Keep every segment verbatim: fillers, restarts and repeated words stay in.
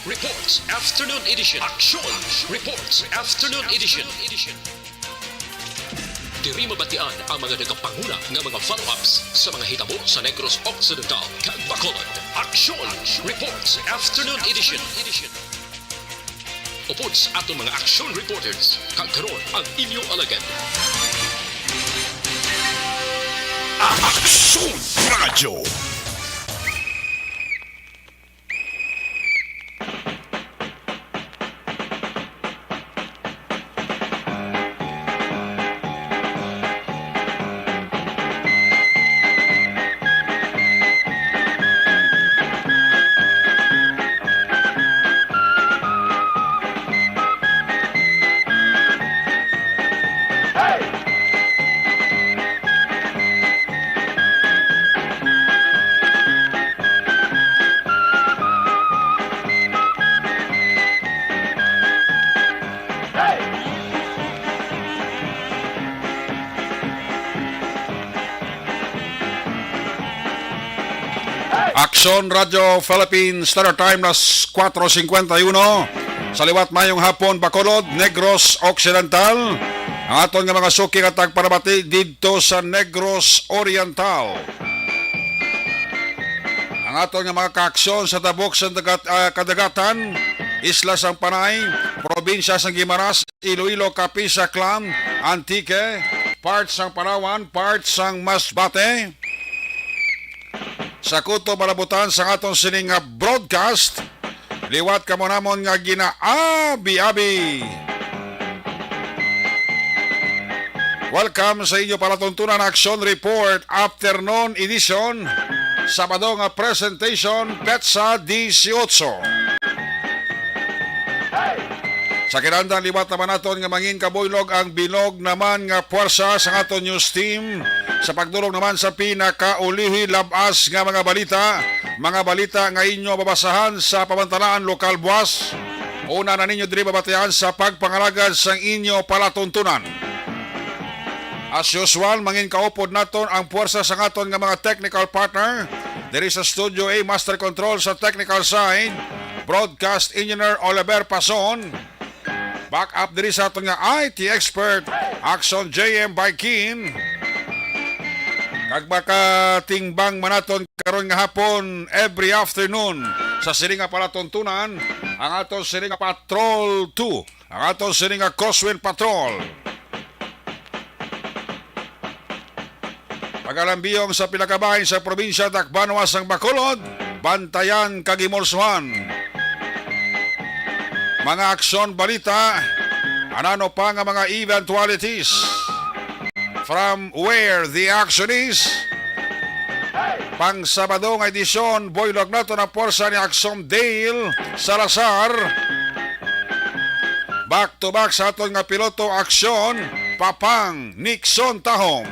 Reports Afternoon Edition. Aksyon Reports Afternoon Edition. Diri mabatian ang mga nagapanguna nga mga follow-ups sa mga hitabo sa Negros Occidental kag Bacolod. Aksyon Reports Afternoon Edition. Upod sa aton mga action reporters, kag karon ang inyo alagad. Aksyon Radyo. Aksyon Radyo Philippines, Standard Time, las cuatro cincuenta y uno. Sa liwat, mayong hapon, Bacolod, Negros Occidental. Ang aton nga mga suki nga tagpanabati didto sa Negros Oriental. Ang aton nga mga kaaksyon sa tabok sa dagat, ah, kadagatan, Isla sang Panay, Probinsya sang Guimaras, Iloilo, Capiz, Aklan, Antique, part sang Palawan, part sang Masbate. Sa kutob malabutan sang aton sini nga broadcast, liwat kamo namon nga ginaabi-abi. Welcome sa inyo palatuntunan Action Report Afternoon Edition, Sabado nga presentation, petsa dieciocho. Sa kinahanglan, liwat naman naton nga mangin kabuylog ang bilog naman nga puwersa sa aton news team sa pagdulong naman sa pinakaulihi lab-as nga mga balita, mga balita nga inyo mabasahan sa pamantalaan lokal buwas. Una na ninyo diri mabatian sa pagpangalagad sang inyo palatuntunan. As usual, mangin kaupod naton ang puwersa sa aton nga mga technical partner diri sa Studio A, Master Control sa technical side, Broadcast Engineer Oliver Pason, back up diri sa aton nga I T expert, Axon J M Baikin, kag makatingbang man naton karon nga hapon, every afternoon, sa sini nga palatuntunan, ang aton sini nga Patrol two, ang aton sini nga Crosswind Patrol. Pagalambiyong sa pila ka bahin sa probinsya, Tacbanwa sang Bacolod, Bantayan kag Himolsohan. Mga aksyon, balita, anano pa nga mga eventualities. From where the action is, pang Sabado nga edisyon, buylog naton ang puwersa ni Aksyon Dale Salazar. Back to back sa aton nga piloto, aksyon, Papang Nixon Tahong.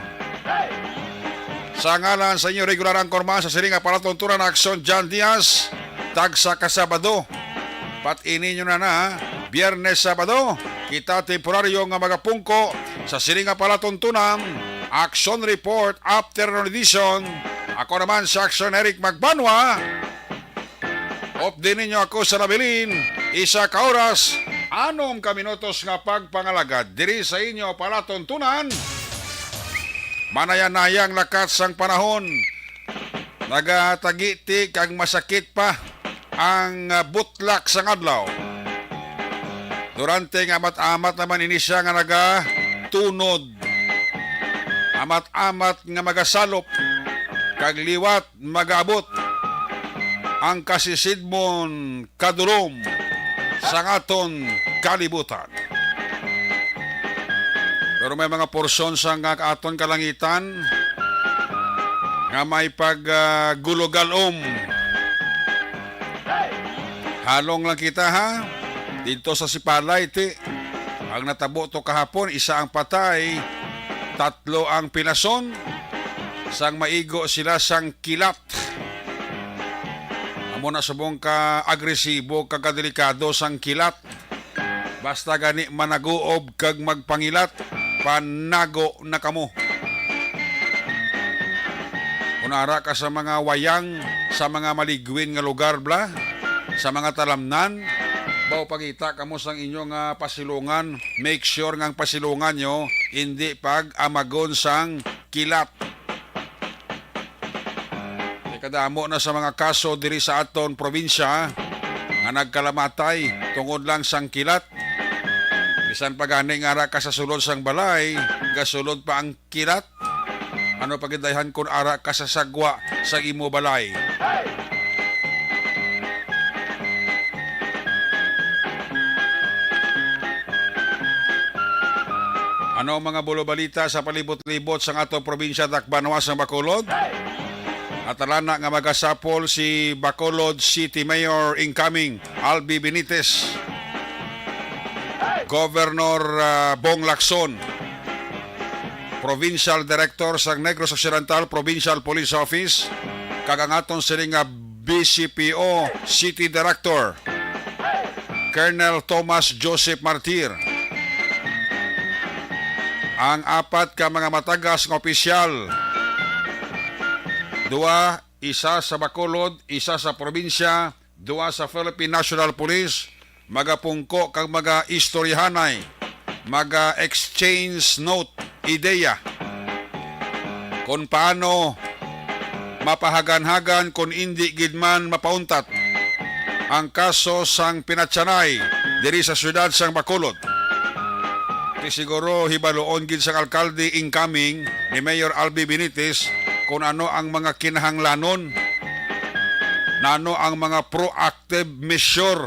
Sa ngalan sa inyo regular anchorman sa sini nga palatuntunan, aksyon, John Diaz, tagsa ka Sabado. Pat-ini nyo na na, Biyernes, Sabado, kita temporaryo nga magapungko sa sini nga palatuntunan, Action Report, Afternoon Edition. Ako naman si Action Eric Magbanwa. Updi ninyo ako sa nabilin, isa ka oras, anom ka minutos nga pagpangalagad diri sa inyo palatuntunan. Manayanayang lakat sang panahon, nagatagiti kag masakit pa ang, ah, butlak sang adlaw. Durante nga amat-amat naman ini siya nga nagatunod, amat-amat nga magasalop, kag liwat magaabot ang kasisidmon kadulom sa aton kalibutan. Pero may mga porsyon sa nga aton kalangitan nga may pag, ah, gulugalom. Halong lang kita, ha? Dito sa Sipalay, ti. Ang natabo to kahapon, isa ang patay, tatlo ang pilason, sang maigo sila sang kilat. Amo na subong ka agresibo kag kadelikado sang kilat. Basta gani managuob kag magpangilat, panago na kamo. Kung ara ka sa mga wayang, sa mga maligwin nga lugar, bla, Sa mga talamnan, baw pagita kamo sang inyo nga pasilungan, make sure nga ang pasilungan nyo hindi pag-amagon sang kilat. Kay kadamo na sa mga kaso diri sa aton probinsya nga nagkalamatay tungod lang sang kilat. Bisan pa gani nga ara ka sa sulod sang balay, gasulod pa ang kilat. Ano pa gid dayhan kun ara ka sa sagwa sa imo balay? Ano ang mga bulobalita sa palibot-libot sang ato probinsya, dakbanwa sang Bacolod? Atalana nga magasapol si Bacolod City Mayor incoming, Albi Benitez. Governor, ah, Bong Lacson, Provincial Director sang Negros Occidental Provincial Police Office, kag ang aton sini nga B C P O City Director, Colonel Thomas Joseph Martir. Ang apat ka mga matagas nga opisyal, duha, isa sa Bacolod, isa sa probinsya, duha sa Philippine National Police, magapungko kag mag-istoryahanay, mag-exchange note, ideya kon paano mapahaganhagan kon indi gid man mapauntat ang kaso sang pinatyanay diri sa siyudad sang Bacolod. Di siguro hibaluon gid sang alkalde incoming ni Mayor Albi Benitez kung ano ang mga kinahanglanon, nano ang mga proactive measure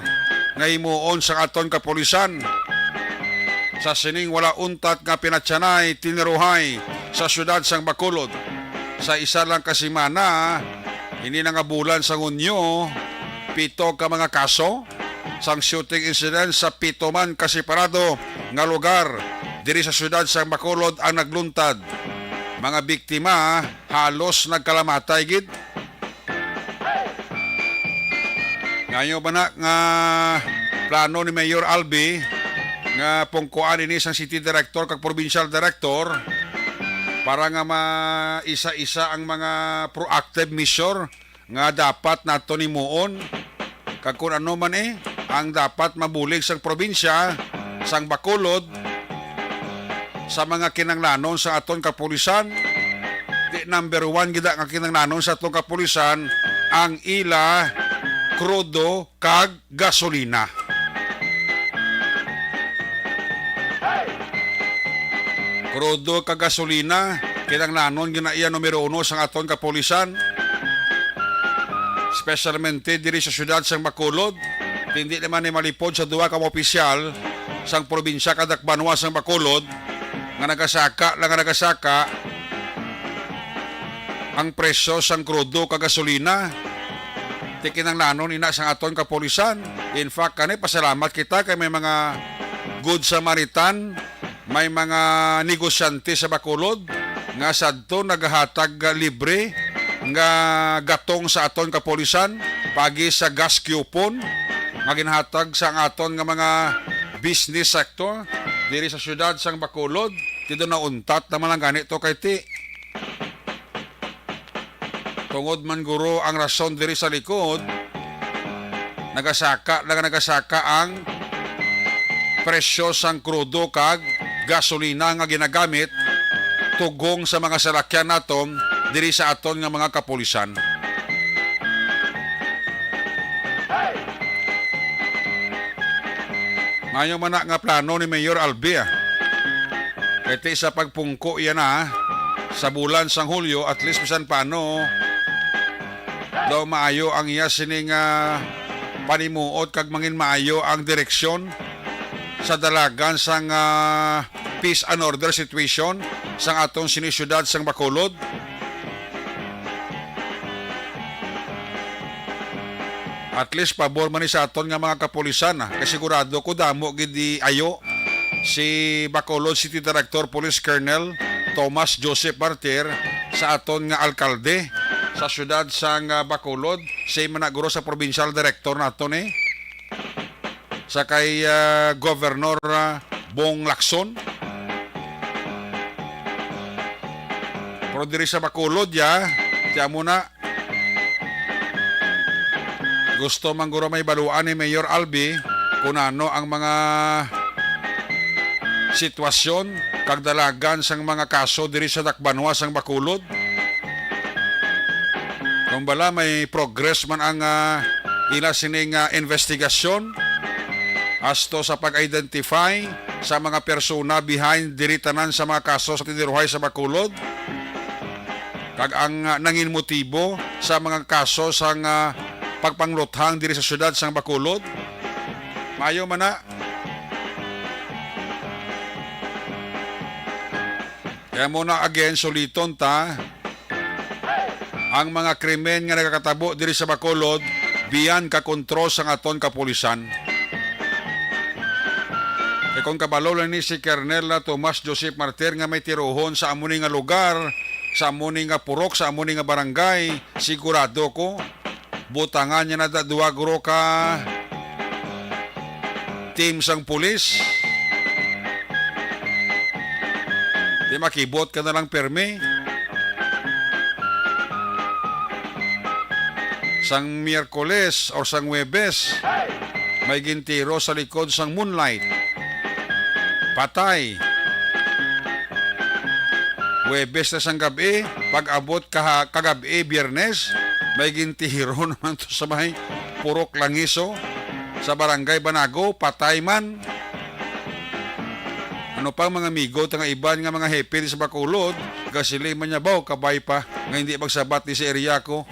nga himuon sang aton kapulisan sa sining wala untat nga pinatyanay tiniruhay sa siyudad sang Bacolod. Sa isa lang ka semana, ini na nga bulan sang Hunyo, pito ka mga kaso sang shooting incident sa pito man ka separado nga lugar diri sa siyudad sang Bacolod ang nagluntad. Mga biktima halos nagkalamatay gid. Ngayo ba na nga plano ni Mayor Albi nga pungkuan ini sang city director kag provincial director para nga maisa-isa ang mga proactive measure nga dapat naton himuon, kag kun ano man, eh, ang dapat mabulig sang probinsya sang Bacolod sa mga kinanglanon sa aton kapulisan. Di number one gid nga kinanglanon sa aton kapulisan ang ila krudo kag gasolina. Krudo kag gasolina, kinanglanon gid na iya numero uno sang aton kapulisan, especialmente diri sa siyudad sang Bacolod. Hindi naman ni malipod sa duha ka mga opisyal sang probinsya kag dakbanwa sang Bacolod nga nagasaka lang nga nagasaka ang presyo sang krudo kag gasolina. Ti kinanglanon ina sang aton kapulisan. In fact, kani, pasalamat kita kay may mga Good Samaritan, may mga negosyante sa Bacolod nga sadto nagahatag libre nga gatong sa aton kapulisan, pagi sa gas coupon nga ginhatag sa aton nga mga business sector diri sa siyudad sang Bacolod. Ti do nauntat naman lang gani to kay ti Tungod man guro ang rason diri sa likod, nagasaka lang nagasaka ang presyo sang krudo kag gasolina nga ginagamit tugong sa mga salakyan naton diri sa aton nga mga kapulisan. Maayo man na nga plano ni Mayor Albi, ah. Kay ti sa pagpungko iya na sa bulan sang Hulyo, at least bisan paano daw maayo ang iya sining, ah, panimuot kag mangin maayo ang direksyon sa dalagan sang, ah, peace and order situation sang aton sini syudad sang Bacolod. At least pabor man ni sa aton nga mga kapulisan, ah. Kay sigurado ko damo gid di ayo si Bacolod City Director Police Colonel Thomas Joseph Martir sa aton nga alkalde sa siyudad sang, ah, Bacolod, same man na guro sa provincial director naton, eh, sa kay, ah, Governor, ah, Bong Lacson. Pero diri sa Bacolod, ya, tiyan mo na, Gusto man guro may baluan ni Mayor Albi kung ano ang mga sitwasyon kag dalagan sang mga kaso diri sa Dakbanwa sang Bacolod. Kung bala may progress man ang, ah, ila sining, ah, investigasyon asto sa pag-identify sa mga persona behind diri tanan sa mga kaso sa tiniruhay sa Bacolod, kag ang, ah, nangin motibo sa mga kaso sang, ah, pagpangluthang diri sa siyudad sang Bacolod. Maayo man na. Kaya mo na again, suliton ta, ang mga krimen nga nagakatabo diri sa Bacolod, beyond ka kontrol sang aton kapulisan. Kay kung kabalo lang ni si Colonel Tomas Joseph Martir nga may tirohon sa amo ni nga lugar, sa amo ni nga purok, sa amo ni nga barangay, sigurado ko, butangan niya na da-, duwa guro ka team sang pulis. Di makibot ka na lang permi. Sang Miyerkules or sang Huwebes, may gintiro sa likod sang Moonlight. Patay. Huwebes na sang gab-i, pag-abot kaha-, kagab-i, Biyernes, may gintiro naman to sa may Purok Langiso, sa Barangay Banago, patay man. Ano pa, mga amigo, ta nga iban nga mga hepe di sa Bacolod, gasiling man niya, "Baw, kabay pa nga hindi magsabat di sa area ko."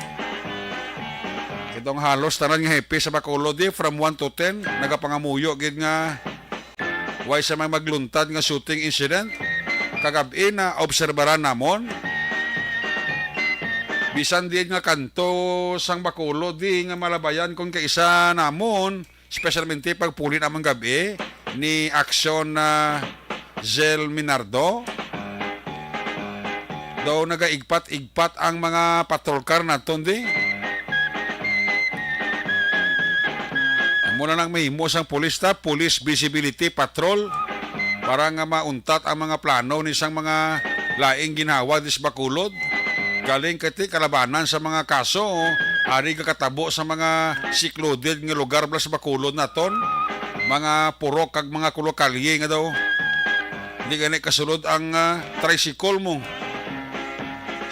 Itong halos tanan nga hepe sa Bacolod, di, from one to ten, nagapangamuyo gid nga way sa may magluntad nga shooting incident. Kagab-i na obserbaran namon. Bisan diin nga kanto sang Bacolod, di nga malabayan kon kaisa namon, especialmente pag puli namon gab-i ni Action, ah, Zel Minardo. Daw nagaigpat-igpat ang mga patrol car naton di. Amo na lang mahimo sang pulis ta, police visibility patrol, para nga mauntat ang mga plano ni sang mga laing ginhawa dis Bacolod. Galing kay ti kalabanan sa mga kaso, ari gakatabo sa mga secluded nga lugar bala sa Bacolod naton, mga purok kag mga kulokalye nga daw. Hindi gani kasulod ang, ah, tricycle mo.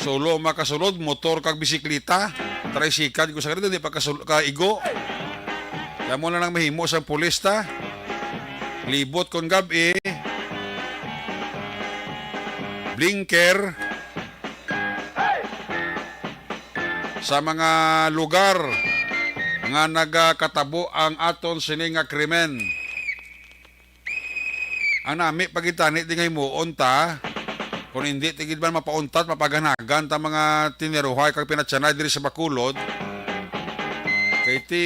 Solo makasulod, motor kag bisikleta. Tricycle ko sa ganito, hindi pa kasul-, kaigo. Kaya mo na lang mahimo sa pulis ta. Libot kon gab-i. Blinker. Sa mga lugar nga nagakatabo ang aton sini nga krimen. Ang nami pa gid tani di nga himuon ta, kung hindi ti gid man mapauntat, mapaganagan ta mga tiniruhay kag pinatyanay diri sa Bacolod, kay ti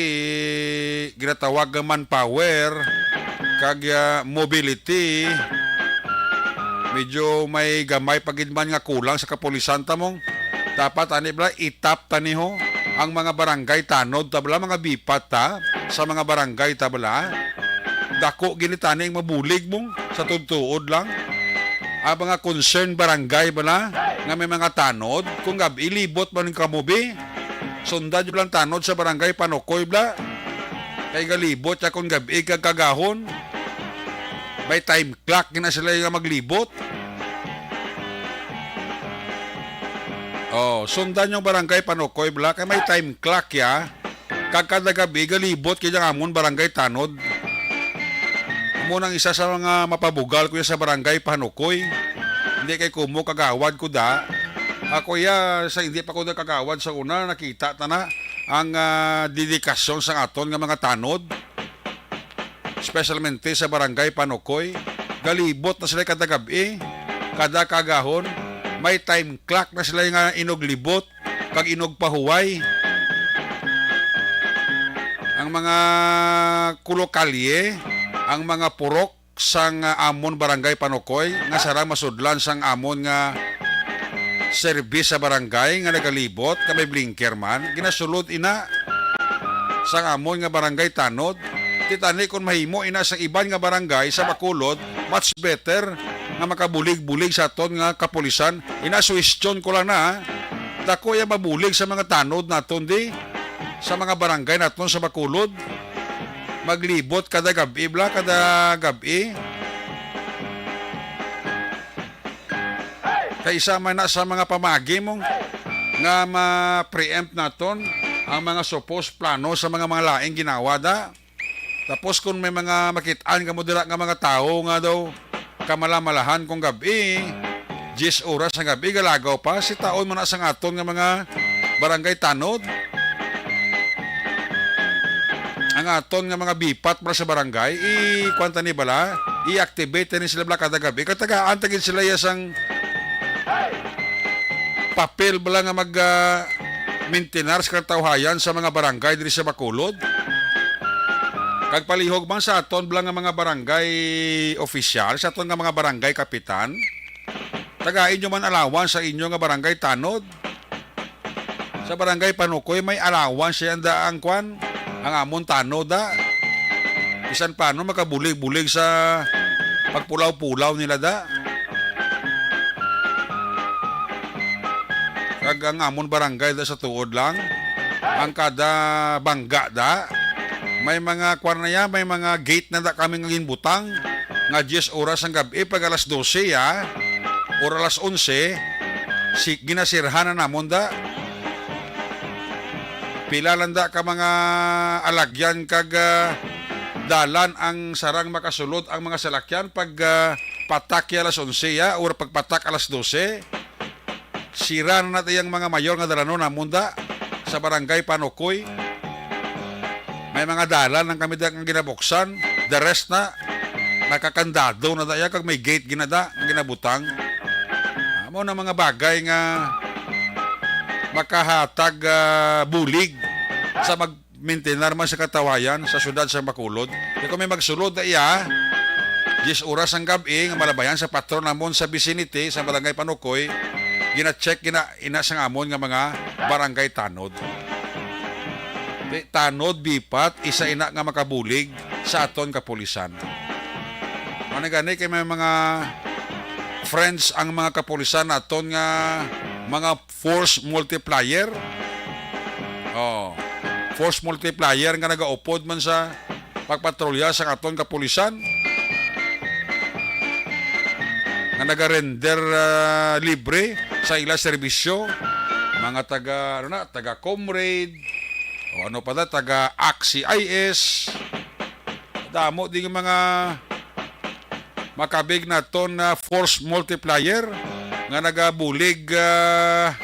ginatawag nga manpower kag, ah, mobility, medyo may gamay pa gid man nga kulang sa kapulisan ta mong. Dapat ani bala itap ta ni ho ang mga barangay tanod ta bala, mga bipat ta sa mga barangay ta bala. Dako gini tani ang mabulig mong sa tuod-tuod lang. Ang mga concern barangay bala nga may mga tanod, kung gab-i libot man ang kamubi, sundan nyo lang tanod sa barangay Panukoy bala. Kay galibot siya kung gab-i kag kagahon. May time clock na sila nga maglibot. Oh, sundan yung barangay Panukoy bala kay may time clock ya. Kag kada gabi galibot kay ang amon barangay tanod. Amo nang isa sa mga mapabugal ko ya sa barangay Panukoy. Hindi kay kumo kagawad ko da. Ako ya sa hindi pa ko da kagawad sa una, nakita ta na ang, ah, dedikasyon sa aton nga mga tanod. Especialmente sa Barangay Panukoy, galibot na sila kada gab-i, kada kagahon, may time clock na sila nga inuglibot kag inugpahuway. Ang mga kulokalye, ang mga purok sang, ah, amon Barangay Panukoy nga sarang masudlan sang amon nga serbis sa barangay nga nagalibot nga may blinker man, ginasulod ina sang amon nga barangay tanod. Ti tani kon mahimo ina sa iban nga barangay sa Bacolod, much better nga makabulig-bulig sa aton nga kapulisan. Ina, suhestyon ko lang na, ha. Dako ya mabulig sa mga tanod naton di. sa mga barangay naton sa Bacolod. Maglibot kada gab-i, bala, kada gab-i. Kay isa man na sa mga pamagi mo nga ma-preempt naton ang mga supos plano sa mga, mga laing ginawa da. Tapos kung may mga makit-an kamo dira nga mga tawo nga daw kamalamalahan kung gab-i, diyes oras sa gab-i, galagaw pa, sitaon mo na sang aton nga mga barangay tanod. Ang aton nga mga bipat bala sa barangay, i-, kuwan ta ni bala, i-activate ni sila bala kada gab-i. Katagaan ta gid sila ya sang papel bala nga mag, ah, maintenance kang tawhayan sa mga barangay diri sa Bacolod. Kag palihog man sa aton bala nga mga barangay opisyal, sa aton nga mga barangay kapitan, tagai nyo man allowance sa inyo nga barangay tanod. Sa barangay Panukoy, may allowance siya da ang kwan, ang amon tanod da. Bisan paano makabulig-bulig sa pagpulaw-pulaw nila da. Kag ang amon barangay da sa tuod lang, ang kada bangga da, may mga kwan na ya, may mga gate na da kami nga ginbutang nga diyes oras ang gab-i, pag alas dose ya, or alas onse, si, ginasirhan na namon da. Pila lang da ka mga alagyan kag, ah, dalan ang sarang makasulod ang mga salakyan pag, ah, patak ya alas onse ya, or pagpatak alas dose. Sira na nato yang mga mayor nga dalanon namon da sa barangay Panukoy. May mga dalan lang kami da nga ginabuksan. The rest na, nakakandado na da ya, kag may gate ginada nga ginabutang. Amo na mga bagay nga makahatag, ah, bulig sa mag-, mintinar man sa katawayan sa siyudad sa Bacolod. Kay kung may magsulod na iya, diyes oras ang gab-i nga malabayan sa patron namon sa vicinity sa Barangay Panukoy, gina-check gina ina sang amon nga mga barangay tanod. Di, tanod, bipat, isa ina nga makabulig sa aton kapulisan. Ano gani kay may mga friends ang mga kapulisan naton nga mga force multiplier. Oh, force multiplier nga nagaupod man sa pagpatrolya sa aton kapulisan, nga naga-render, ah, libre sa ila serbisyo, mga taga, ano na, taga Comrade, o ano pa na, taga Axis I S. Damo ding mga makabig naton na force multiplier nga nagabulig, ah,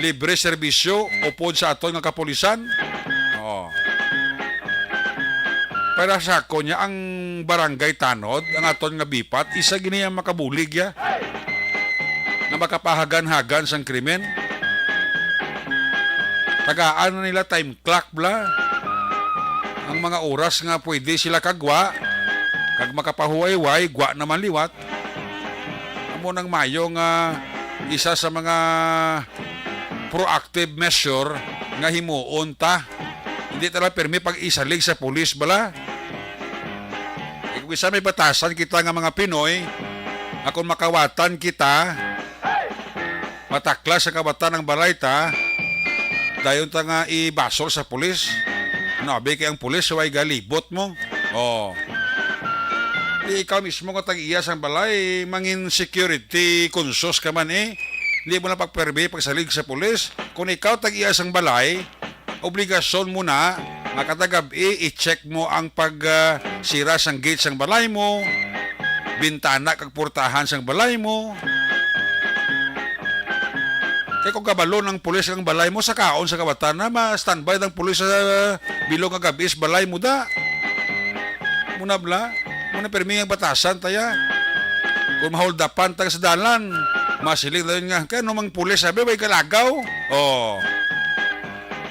libre serbisyo upod sa aton nga kapulisan. Oh. Para sa ako niya, ang barangay tanod, ang aton nga bipat, isa gini ang makabulig ya nga makapahagan-hagan sang krimen. Tagaan na nila time clock bala ang mga oras nga pwede sila kagwa, kag makapahuwayway, gwa naman liwat. Amo nang mayo nga isa sa mga proactive measure nga himuon ta. Hindi ta lang pirmi pag isalig sa pulis bala. Eh, kung isa may batasan kita nga mga Pinoy, akong makawatan kita, mataklas sa kabatan ang balay ta, dayon ta nga ibasol sa pulis. Ano, abi kay ang pulis, way galibot mo. Oh. Di ikaw mismo nga tag-iya sang balay, mangin security conscious ka man eh. Di mo na pagpermi pagsalig sa pulis. Kung ikaw tag-iya sang balay, obligasyon mo na nga kada gab-i i-check mo ang pag, ah, sira sang gate sang balay mo, bintana kag portahan sang balay mo. Kay kung kabalo ng pulis ang balay mo, sa kaon sa kabatan na, ma-standby ng pulis sa bilog nga gab-i sa balay mo da. Muna bala, muna pirmi ang batasan taya. Kung mahuldapan ta sa dalan, masiling dayon nga, "Kay ano mang pulis, sabi, way kalagaw?" Oh.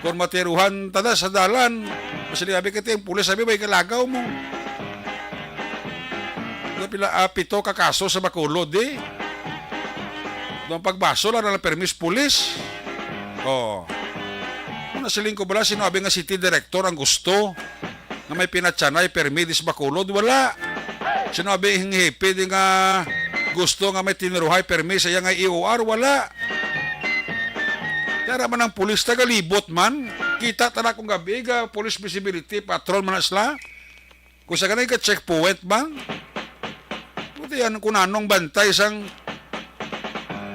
Kung matiruhan ta na sa dalan, masiling, "Abi, kay ang pulis, sabi, way kalagaw mo." Ano pila, ah, pito ka kaso sa Bacolod, eh. Doon pagbasol, ano lang, permis pulis. Oh. Ano, siling ko bala, sino abi nga city director ang gusto nga may pinatyanay permi dis Bacolod? Wala. Sino abi ang hepe di nga gusto nga may tiniruhay permi sa iya nga E O R? Wala. Kaya man ang pulis, tagalibot man. Kita ta na kung gabi ga police visibility, patrol man na sila. Kung sa kanay ka checkpoint man, buti yan, kung anong bantay sang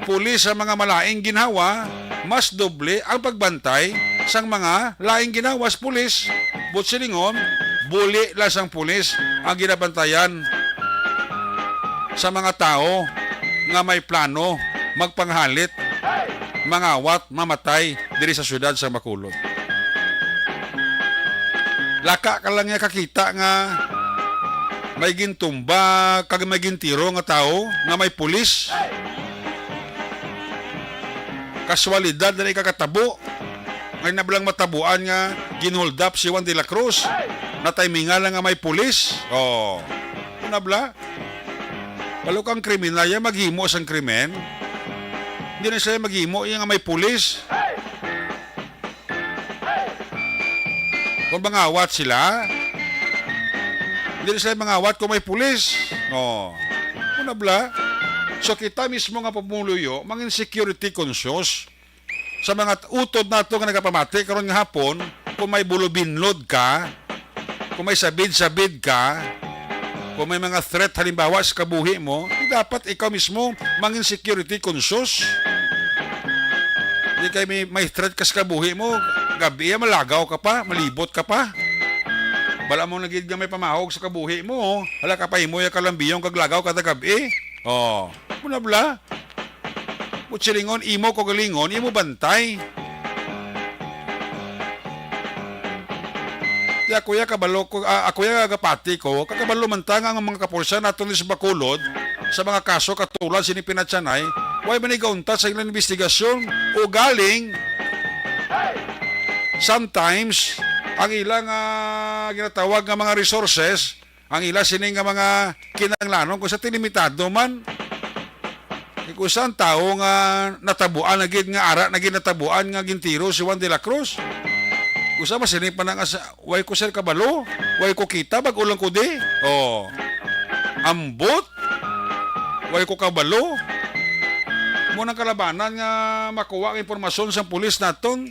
pulis sa mga malaing ginhawa, mas doble ang pagbantay sang mga laing ginhawa sa pulis. But silingon, buli lang sang pulis ang ginabantayan sa mga tawo nga may plano magpanghalit, mangawat, mamatay diri sa siyudad sa Bacolod. Laka ka lang nga kakita nga may gintumba kag may gintiro nga tawo nga may pulis. Kaswalidad na ikakatabo. Nga na bala lang matabuan nga ginhold up si Juan de la Cruz. Natimingan lang nga may pulis. Oh. Una bala? Balo kang kriminal yan, maghimo sang krimen. Hindi na sila maghimo yung nga may pulis. Kung mangawat sila, hindi na sila mangawat kung may pulis. Oh. Una bala? So kita mismo nga pumuluyo, mangin security conscious. Sa mga utod nato nga nagapamati karon nga hapon, kung may bulubinlod ka, kung may sabid-sabid ka, kung may mga threat halimbawa sa kabuhi mo, di dapat ikaw mismo mangin security conscious. Di kay may, may threat ka sa kabuhi mo, gabi malagaw ka pa, malibot ka pa. Bala mo na gid nga may pamahog sa kabuhi mo, hala ka pa himo ya kalambiyong kag lagaw kada gabi. Oh, muna bala. Mo silingon, imo kaugalingon, imo bantay. Di ako ya kabalo ko, ah, ako ya gapati ko, kakabalo man ta nga ang mga kapulisan nato ni sa Bacolod, sa mga kaso katulad sini pinatyanay, way man igauntat sa ilang investigasyon. Ugaling, sometimes, ang ilang, ah, ginatawag nga mga resources, ang ila sini nga mga kinahanglanon kung sa tinimitado man. Kay kung sa ang tawo nga natabuan na gid, nga ara na gid natabuan nga gintiro si Juan de la Cruz. Kung sa mas sini pa na nga sa, way ko sir kabalo, way ko kita, bag-o lang ko di. Oh. Ambot, way ko kabalo. Mo nang kalabanan nga makuha ang impormasyon sa pulis naton.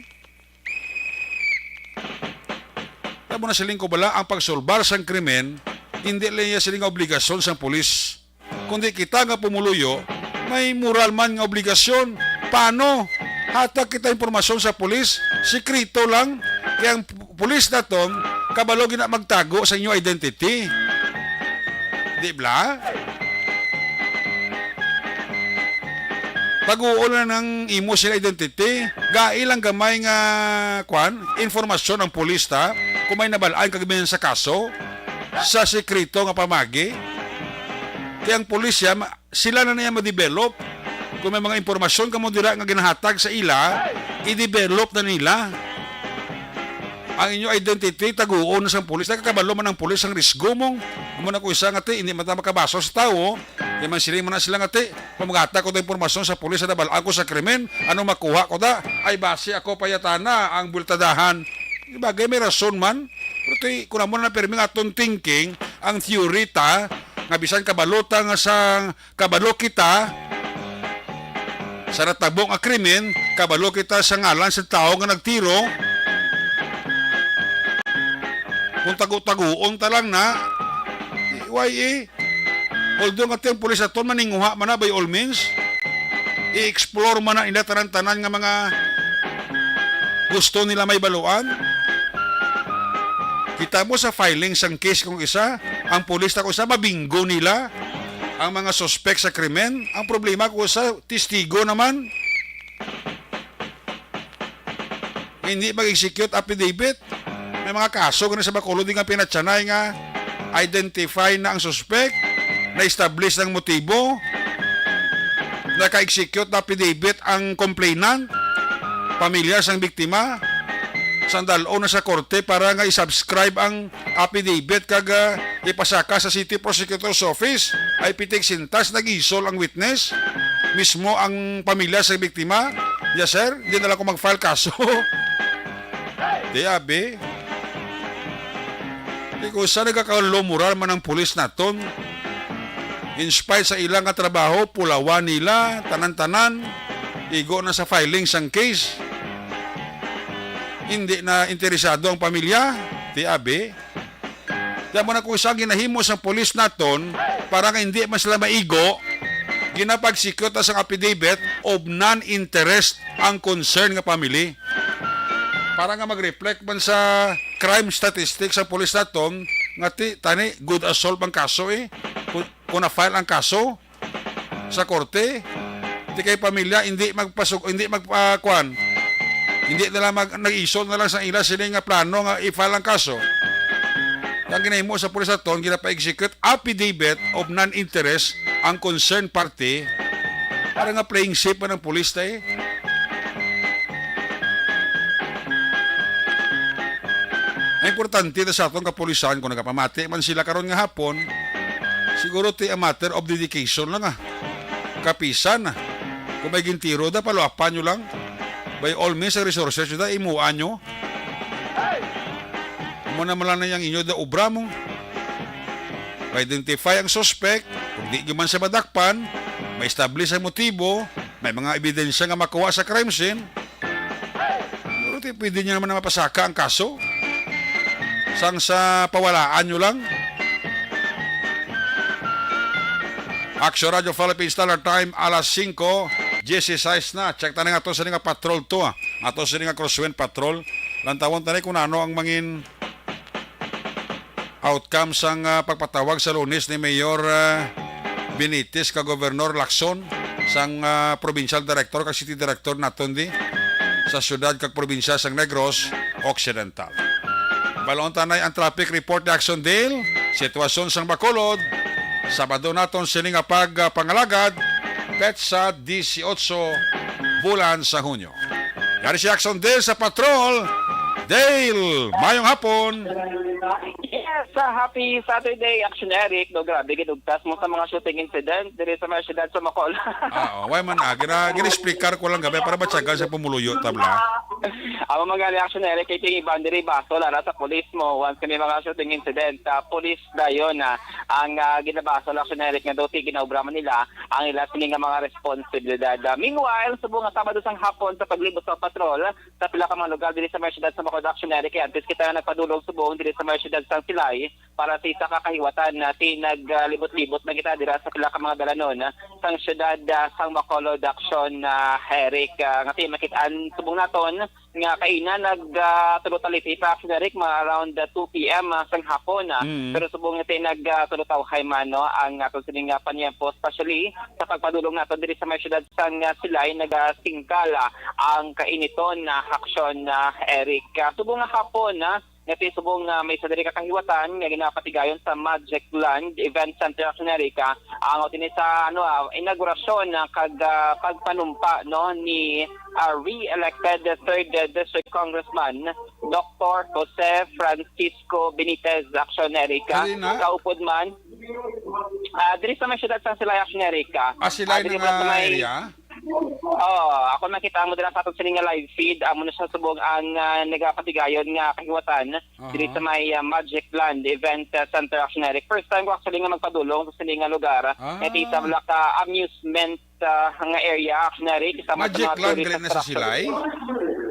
Tamo na siling ko bala ang pagsulbar sang krimen, hindi lang iya siling nga obligasyon sang pulis, kundi kita nga pumuluyo may moral man nga obligasyon. Paano? Hatag kita impormasyon sa pulis, sikreto lang, kay ang pu-, pulis naton kabalo gina magtago sa inyo identity. Di bla? Taguon na nang imo sila identity. Gai lang gamay nga, kwan, informasyon ang pulis ta kung may nabalaan kag sa kaso sa sekreto nga pamagi. Kay ang pulis ya, ma-, sila na niya ma-develop. Kung may mga impormasyon kamo dira nga ginahatag sa ila, i-develop na nila. Ang inyo identity, taguon sa pulis. Nakakabalo man ang pulis ang risgo mong, amo na ko isa nga ti, hindi man ta makabaso sa tawo. Kaya man sila, man na sila nga ti, kung magata ko ta impormasyon sa pulis na nabal-an ko sa krimen, ano makuha ko ta? Ay, basi ako payatana ang bultadahan. Bagay, may rason man. Pero ti, kung amo na pirmi nga aton thinking, ang theory ta, nga bisan kabalo ta nga sa, kabalo kita sa natabo nga krimen, kabalo kita sa ngalan sa tawo nga nagtiro. Kung tago-taguon ta lang na, why eh? Although nga ti ang pulis aton maninguha man na by all means, i-explore man na ila tanan-tanan nga mga gusto nila may baluan. Kita mo sa filing sang case kung isa, ang pulis ta kung isa, mabinggo nila ang mga suspek sa krimen. Ang problema kung isa, testigo naman. Hindi mag-execute affidavit. May mga kaso gani sa Bacolod nga pinatyanay nga identify na ang suspek, na-establish ang motibo, naka-execute na affidavit ang complainant, pamilya sang biktima, sang dal-on na sa korte para nga i-subscribe ang affidavit kag, ah, ipasaka sa City Prosecutor's Office. Ay pitik sintas, nag-isol ang witness. Mismo ang pamilya sa biktima. Yes, sir. Hindi na lang ako mag-file kaso. Di, abi. Di ko sa nagkakalomoral man ang pulis naton. In spite sa ilang nga trabaho, pulawan nila, tanan-tanan, igo na sa filing sang case. hindi na interesado ang pamilya. Ti abi. Kaya mo na kung isa ang ginahimo sa pulis naton para nga hindi man sila maigo, ginapag-execute na sang affidavit of non-interest ang concern nga family. Para nga mag-reflect man sa crime statistics sa pulis naton nga ti, tani, good assault ang kaso eh. Kung, kung na-file ang kaso, sa korte. Di kay pamilya, hindi magpasug-, hindi magpakuan. Hindi nila mag-, nag-isol na lang sa ila sini nga plano nga i-file ang kaso. Ang ginahimo sa pulis aton, ginapa-execute affidavit of non-interest ang concerned party para nga playing safe man ang pulis, tay. Ang importante na sa aton kapulisan, kung nagapamati man sila karon nga hapon, siguro ti a matter of dedication lang, ah. Kapisan, ah. Kung may gintiro da, paluapan nyo lang. By all means, ang resources nyo da, imuan nyo. Amo na man lang na yung inyo da obra mo. Ma-identify ang suspect, kung di nyo man siya madakpan, ma-establish ang motibo, may mga ebidensya nga makuha sa crime scene, siguro ti pwede nyo naman na mapasaka ang kaso. Sang sa pawalaan nyo lang. Action Radio Philippines Standard Time, alas singko dieciséis na. Check ta na nga to sa nga patrol to, ah. Ato sa nga crosswind patrol. Lantawon ta na kung ano ang mangin outcome sang, ah, pagpatawag sa Lunes ni Mayor, ah, Benitez ka Gobernador Lacson sang, ah, provincial director kag city director naton di sa syudad kag probinsya sang Negros Occidental. Balon tanay ang traffic report ni Action Dale. Sitwasyon sang Bacolod, Sabado naton sini nga pag, ah, pangalagad, petsa dieciocho, bulan sa Hunyo. Yari si Action Dale sa Patrol. Dale, mayong hapon. Yes, ah, happy Saturday, Action Eric. No, grabe, ginugtas mo sa mga shooting incident diri sa mga syudad sa Macol. Ah, oh, why man, ah, gina-, gina-explicar ko lang gabi para matyagan sa pumuluyo, tabla. Amo mga ni Action Eric, kay ting iban diri baso lara sa pulis mo. Once kami mga shooting incident, ah, pulis dayon, ah, ang, ah, ginabasol, Action Eric, nga daw ti ginaobra man nila ang ila sini nga mga responsibilidad. Ah, meanwhile, subong nga Sabado sang hapon sa paglibot sa patrol sa pila ka mga lugar diri sa may syudad sa Bacolod, Action Eric, kay antes kita nga nagpadulong subong diri sa may syudad sang Silay para sa isa ka kahiwatan na ti naglibot-libot na kita dira sa pila ka mga dalanon, ah, sang syudad, ah, sang Bacolod, Action, ah, Eric, ah, nga ti makit-an subong naton nga kaina nag, ah, tulo taliti pa, Action Eric, mga around, ah, two P M, ah, sang hapon, ah. Mm. Pero subong nga ti nag, ah, tulo tawhay man, no, ang aton sini nga panyempo, especially sa pagpadulong naton diri sa may syudad sang, ah, Silay, nagasingkal, ah, ang kainiton na aksyon, ah, Eric. Ah, subong nga hapon, ah, nga ti subong nga may isa diri ka kahiwatan nga ginapatigayon sa Magic Land Event Center, Action Eric, ah, ang, o, tini sa, ano, ah, inaugurasyon, ah, kag, ah, pagpanumpa, no, ni, ah, re-elected third District Congressman Doctor Jose Francisco Benitez, Action Eric, ah. Kaupod man, ah, diri sa may syudad sang Silay, Action Eric, ah. Ah, Silay. Ah, diri na nga sa may area? Oo, ako nakita mo dira sa aton sini nga live feed, amo na siya subong ang, ah, nagapatigayon nga kahiwatan diri sa may, ah, Magic Land Event, ah, Center, Action Eric. First time ko actually nga magpadulong sa sini nga lugar. Ah. Nga ti isa ka amusement, ah, nga area, Action Eric, isa man sa Magic mga Land, tourist diri na sa attraction. Silay?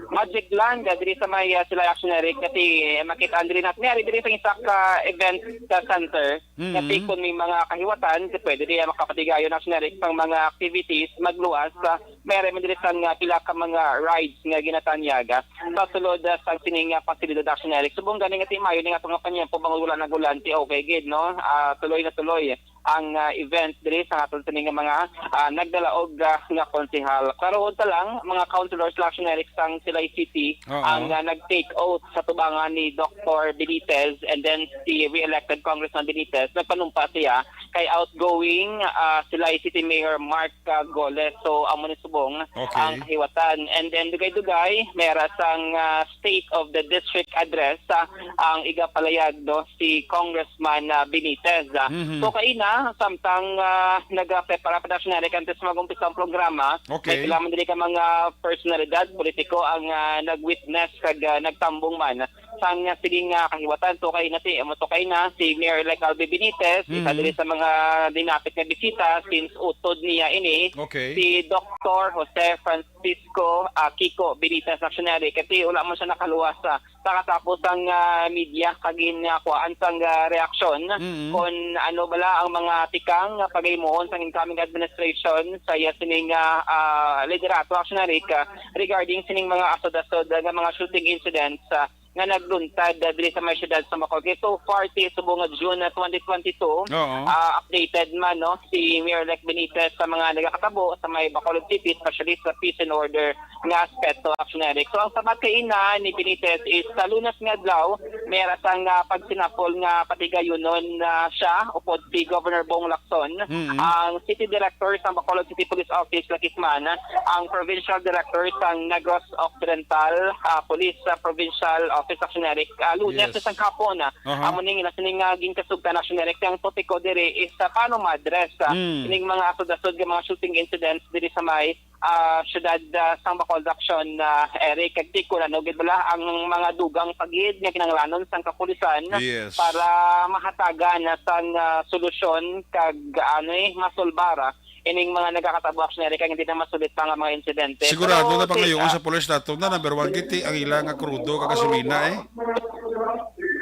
Magic Land, ah, diri sa may, ah, Silay, Action Eric, nga ti makit-an diri natin. Nga diri sa isa ka event, ah, center. Mm. Nga ti kon may mga kahiwatan, ti pwede diya makapatigayon, Action Eric, pang mga activities, magluwas, ah, may man diri sang, ah, pila ka mga rides nga ginatanyag, ah, sa sulod, ah, sang sini nga pasilidad, Action Eric. Subong gani nga ti maayo ni nga aton nga panyempo, bangod wala nag-ulan, ti okay gid, no? Ah, tuloy na tuloy ang, ah, event diri sa aton sini nga mga, ah, nagdalaog, ah, nga konsehal. Klaro unta lang, mga councilors lang, Action Eric, sang Silay City, oo, ang, ah, nag-take oath sa tubangan ni Doctor Benitez and then si re-elected Congressman Benitez, nagpanumpa siya kay outgoing, ah, Silay City Mayor Mark, ah, Goles. So, amo ni subong, okay, ang kahiwatan. And then, dugay-dugay, may ra sang, ah, State of the District Address, ah, ang igapalayag, no, si Congressman, ah, Benitez, ah. Mhm. So, kaina, samtang, ah, nagaprepara pa, Action Eric, antes mag-umpisa ang programa, okay, may pila man diri ka mga personalidad, politiko ang, ah, nag-witness kag, ah, nagtambong man sang, ah, sige nga kahiwatan, tukay na si, amo tukay na si Mayor-elect Albi Benitez, isa Mm. diri sa mga dinapit nga bisita since utod niya ini, Okay. si Doktor Jose Francisco, ah, Kiko Benitez, Action Eric, kasi wala man siya nakaluwas sa, sa katapos ang, ah, media kagin nga kuhaan sang, ah, reaksyon Mm. kung ano bala ang mga tikang nga pagahimuon sang incoming administration sa iya sining, ah, ah, liderato, Action Eric, ah, regarding sining mga asod-asod nga mga shooting incidents, ah, nga nagluntad, ah, diri sa may siyudad sa Bacolod. Kay so far, ti subong nga June, ah, twenty twenty-two, Oo. ah, updated man, no, si Mayor-elect Benitez sa mga nagakatabo sa may Bacolod City, especially sa peace and order nga aspeto, Action Eric. So, ang sabat kaina ni Benitez is sa Lunes nga adlaw, may ara sang, ah, pagsinapol nga patigayunon na siya upod si Governor Bong Lacson, Mm. ang City Director sa Bacolod City Police Office, Lakisman, ang Provincial Director sa Negros Occidental, ah, Police, ah, Provincial Office, Action Eric. Ah, Lunes Yes. sa hapon, ah, Aha. amo ning ila sining, ah, ginkasugtan, Action Eric. Ang topiko diri is, ah, paano ma-address, ah, Mm. ining mga asod-asod nga mga shooting incidents diri sa may, ah, siyudad, ah, sang Bacolod, Action, ah, Eric. Kag ti kun ano gid bala ang mga dugang pa gid nga kinahanglanon sang kapulisan Yes. para mahatagan na sang, ah, solusyon kag, ano, eh, masolbar, ah, ining mga nagakatabo, Action Eric, kag hindi na masulit pa nga mga insidente. Sigurado Pero, na pangayoon ah, sa pulis nato na number one gid ti ang ila nga krudo kag gasolina, eh.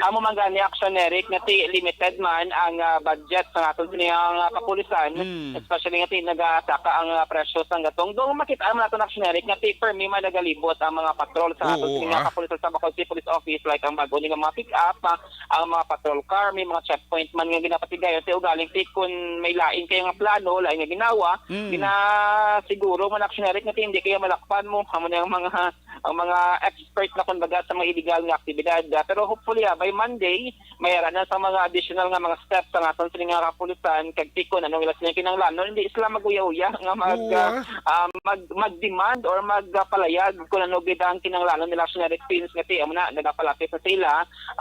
Amo man gani, Action Eric, nga ti limited man ang, ah, budget sa aton sini nga kapulisan, Mm. especially nga ti nagasaka ang, ah, presyo sang gatong. Daw makita man naton, Action Eric, nga ti permi man nagalibot ang mga patrol sa aton Oo, sini nga ah. kapulisan sa Bacolod City Police Office, like ang bago ni nga mga pick-up, ah, ang mga patrol car, may mga checkpoint man nga ginapatigayon. Ti ugaling ti kun may lain kayo nga plano, lain nga ginawa, Mm. ginasiguro man, Action Eric, nga ti hindi kayo malakpan mo. Amo na ang mga, ang mga expert na, kumbaga, sa mga illegal nga aktibidad. Ah, pero hopefully, ah, by Monday, may ara na sa mga additional nga mga steps ang aton sini nga kapulisan, kag ti kun anong ila sila kinahanglanon, hindi sila mag-uya-uya nga mag, Oo, ah, ah. ah, mag-, mag-demand or magpalayag kung ano gid ang kinahanglanon nila, Action Eric, since nga ti amo na, nagapalapit na sila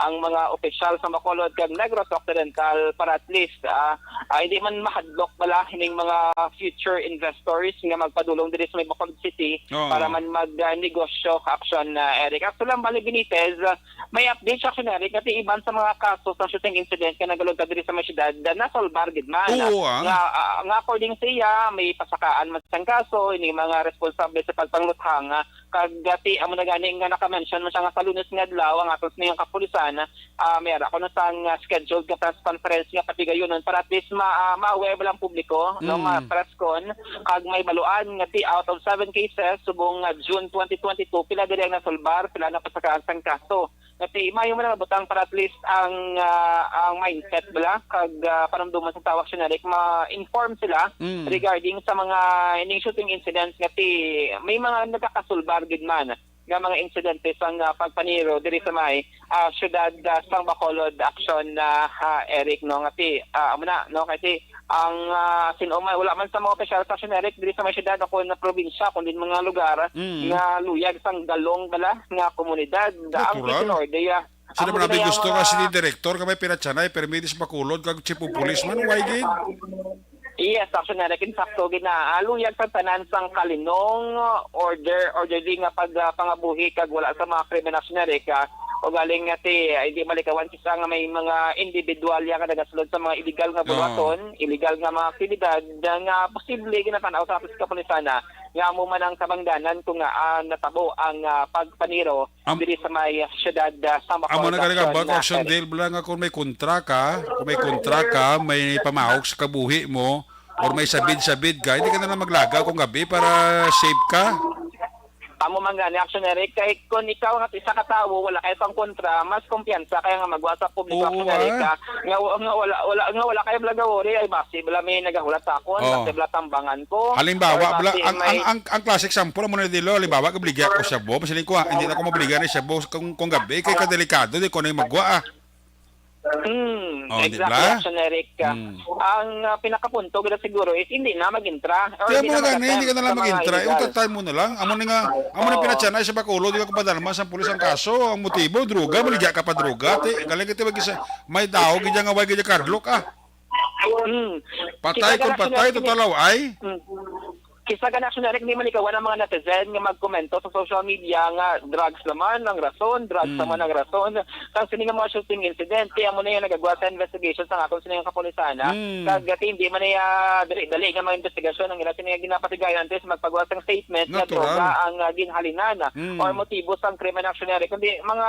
ang mga opisyal sa Bacolod kag Negros Occidental para at least, ah, ah, hindi man mahadlok bala ining mga future investors nga magpadulong diri sa may Bacolod City Oo. para man mag, ah, negosyo, Action, ah, Eric. Actually, ang Bali Benitez, ah, may update siya, Action Eric, nga ti iban sa mga kaso sa shooting incident nga nagaluntad diri sa may syudad, ah, nasolbar gid man. Oo, ah. Nga, ah, nga according sa iya, may pasakaan man sang kaso, ining mga responsable sa pagpangluthang, ah, kag, ah, ti, amo na gani nga naka-mention mo siya nga sa Lunes nga adlaw, ang aton sining kapulisan, ah, may ara kuno sang, ah, scheduled nga press conference nga patigayunon para at least ma-, ah, ma-aware ba lang publiko, no, Mm. ma-press con, kag may baluan nga ti out of seven cases, subong nga June twenty twenty-two, pila diri ang nasolbar, pila na pasakaan sang kaso. Nga ti, mayo man ang butang para at least ang, ah, ang mindset bala, kag, ah, panumduman sa tawag siya na, like, ma-inform sila Mm. regarding sa mga ining shooting incidents nga ti may mga nagkakasolbar gid man nga mga insidente sang, ah, pagpaniro diri sa may, ah, siyudad, ah, sang Bacolod, Action, ah, ah, Eric, no, nga ti, ah, amo na, no, kay ti ang, ah, sin-o man, wala man sa mga opisyal sa Action, Eric, diri sa may siyudad o kun probinsya, kundi mga lugar Mm. nga luyag sang galong bala nga komunidad. Ang Natural. Peace and Order, ah, Sila amo man gid nabi na gusto ang, nga ah, city director nga may pinatsanay, pero may dis Bacolod kag chief of police man, why gid? Yes, actually, na, insakto gid na. Ah, luyag sa tanan sang kalinong, order, orderly nga pag, ah, pangabuhi kag wala sa mga krimen, actually, na, ah, ugaling nga ti, ah, hindi malikawan kisa nga may mga individual ya nga nagasulod sa mga illegal nga Oo. buhaton, illegal nga mga aktibidad, ah, nga posible ginatanaw sa aton sa kapulisan na nga amo man ang kabangdanan kung nga, ah, natabo ang, ah, pagpaniro Am-, diri sa may siyudad, ah, sa Amo Bacolod, na gani ka, Action, Bag na Action Eric. Dale, bala nga kung may kontra ka, kung may kontra ka, may pamahok sa kabuhi mo, or may sabid-sabid ka, hindi ka na lang maglagaw kung gabi para safe ka. Amo man gani, Action Eric, kay kung ikaw nga isa ka tawo, wala kay pang kontra, mas kumpiyansa kaya nga magwa sa publiko, Oo, Action Eric, ah. ah, nga, nga wala, wala, nga wala kay blagawori, ay basi bala may nagahulat sa akon, Oo. basi bala tambangan ko, Halimbawa, or bala, basi ang, may ang, ang, ang classic sample mo na dilo, halimbawa, gabaligya ko shabu, masiling ko, ah, hindi na ko mabaligya ni shabu kung, kung gabi, kay kadelikado, di ko na yung magwa, ah. Hmm, Oh, di exactly, ba? Action Eric. Hmm. Ang, ah, pinakapunto gid siguro is hindi na mag-intra or Kaya hindi mo na na gani, mag-attempt hindi ka na sa lang mga mag-intra. Yung illegal. Tatay mo na lang. Amo ni nga, amo ni Oo. pinatsanay sa Bacolod, di ka kapadalma sa pulis ang kaso. Ang motibo, droga, maligya ka pa droga. Te, galing ka, te, mag-isa, may tao, gid nga, way, gid cardlock, ah. Hmm. Patay Sige, kung Action patay, Eric, tutalaw, ay. Hmm. Kisa gani, Action Eric, di man ikaw ang mga netizen nga magkomento sa social media nga drugs naman ang rason, drugs Mm. naman ang rason. Kag sini nga mga shooting incident, kaya mo na yung nagagawa sa investigation sa akong sini nga kapulisan, ha? Mm. Kag, ah, hindi man niya dali-dali nga mga investigasyon ang ila sini nga ginapatigayon antes magpagawa sang statement nga Natural. droga ang, ah, ginhalinan, ah, Mm. or motibo sang krimen, Action Eric. Kundi mga,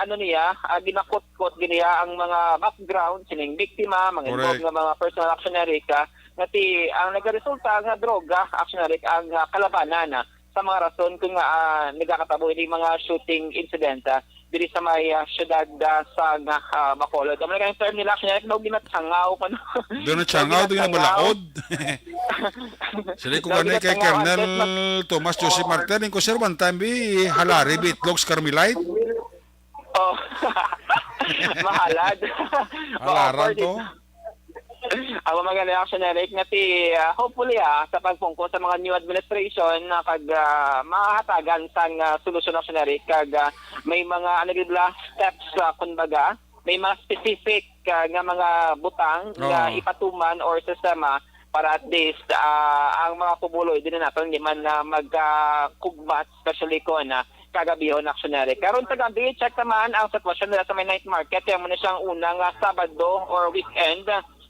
ano niya, ah, ginakutkot giniya ang mga background sining biktima, mga involved Correct. nga mga personal, Action Eric, ah, nga ti-, ang nagaresulta nga droga, Action Eric, ang, ah, kalabanan, ah, sa mga rason kung nga, ah, nagakatabo ini mga shooting incident, ah, diri sa may, ah, syudad, ah, sa nga, ah, Bacolod. Amo na kay ang term nila, Action Eric, daw ginatsangaw pa, no? Daw natsangaw, daw ginatsangaw. Ginabalaod. Sila ko Daw gani kay ginatsangaw, Colonel antes mag- Thomas Joseph Oo. Martel, ko, "Sir, one time bi, halari bi itlog sa Carmelite." Oh. Mahalad. Halaran Maopor to. dito. Ang mga reaction, Eric, nga ti, ah, hopefully, ah, sa pagpungko sa mga new administration, na kag, ah, mahatagan sang, ah, solusyon, Action Eric, kag, ah, may mga, ano gid la, steps, ah, kumbaga, may mga specific, ah, nga mga butang nga Oo. ipatuman or sistema para at least, ah, ang mga pumuloy din naton di man na magkugbat, especially kung, ah, kagabihon, Action Eric. Karon sa gabi, check naman ang sitwasyon nila sa may night market. Kaya muna siyang unang, ah, Sabado or weekend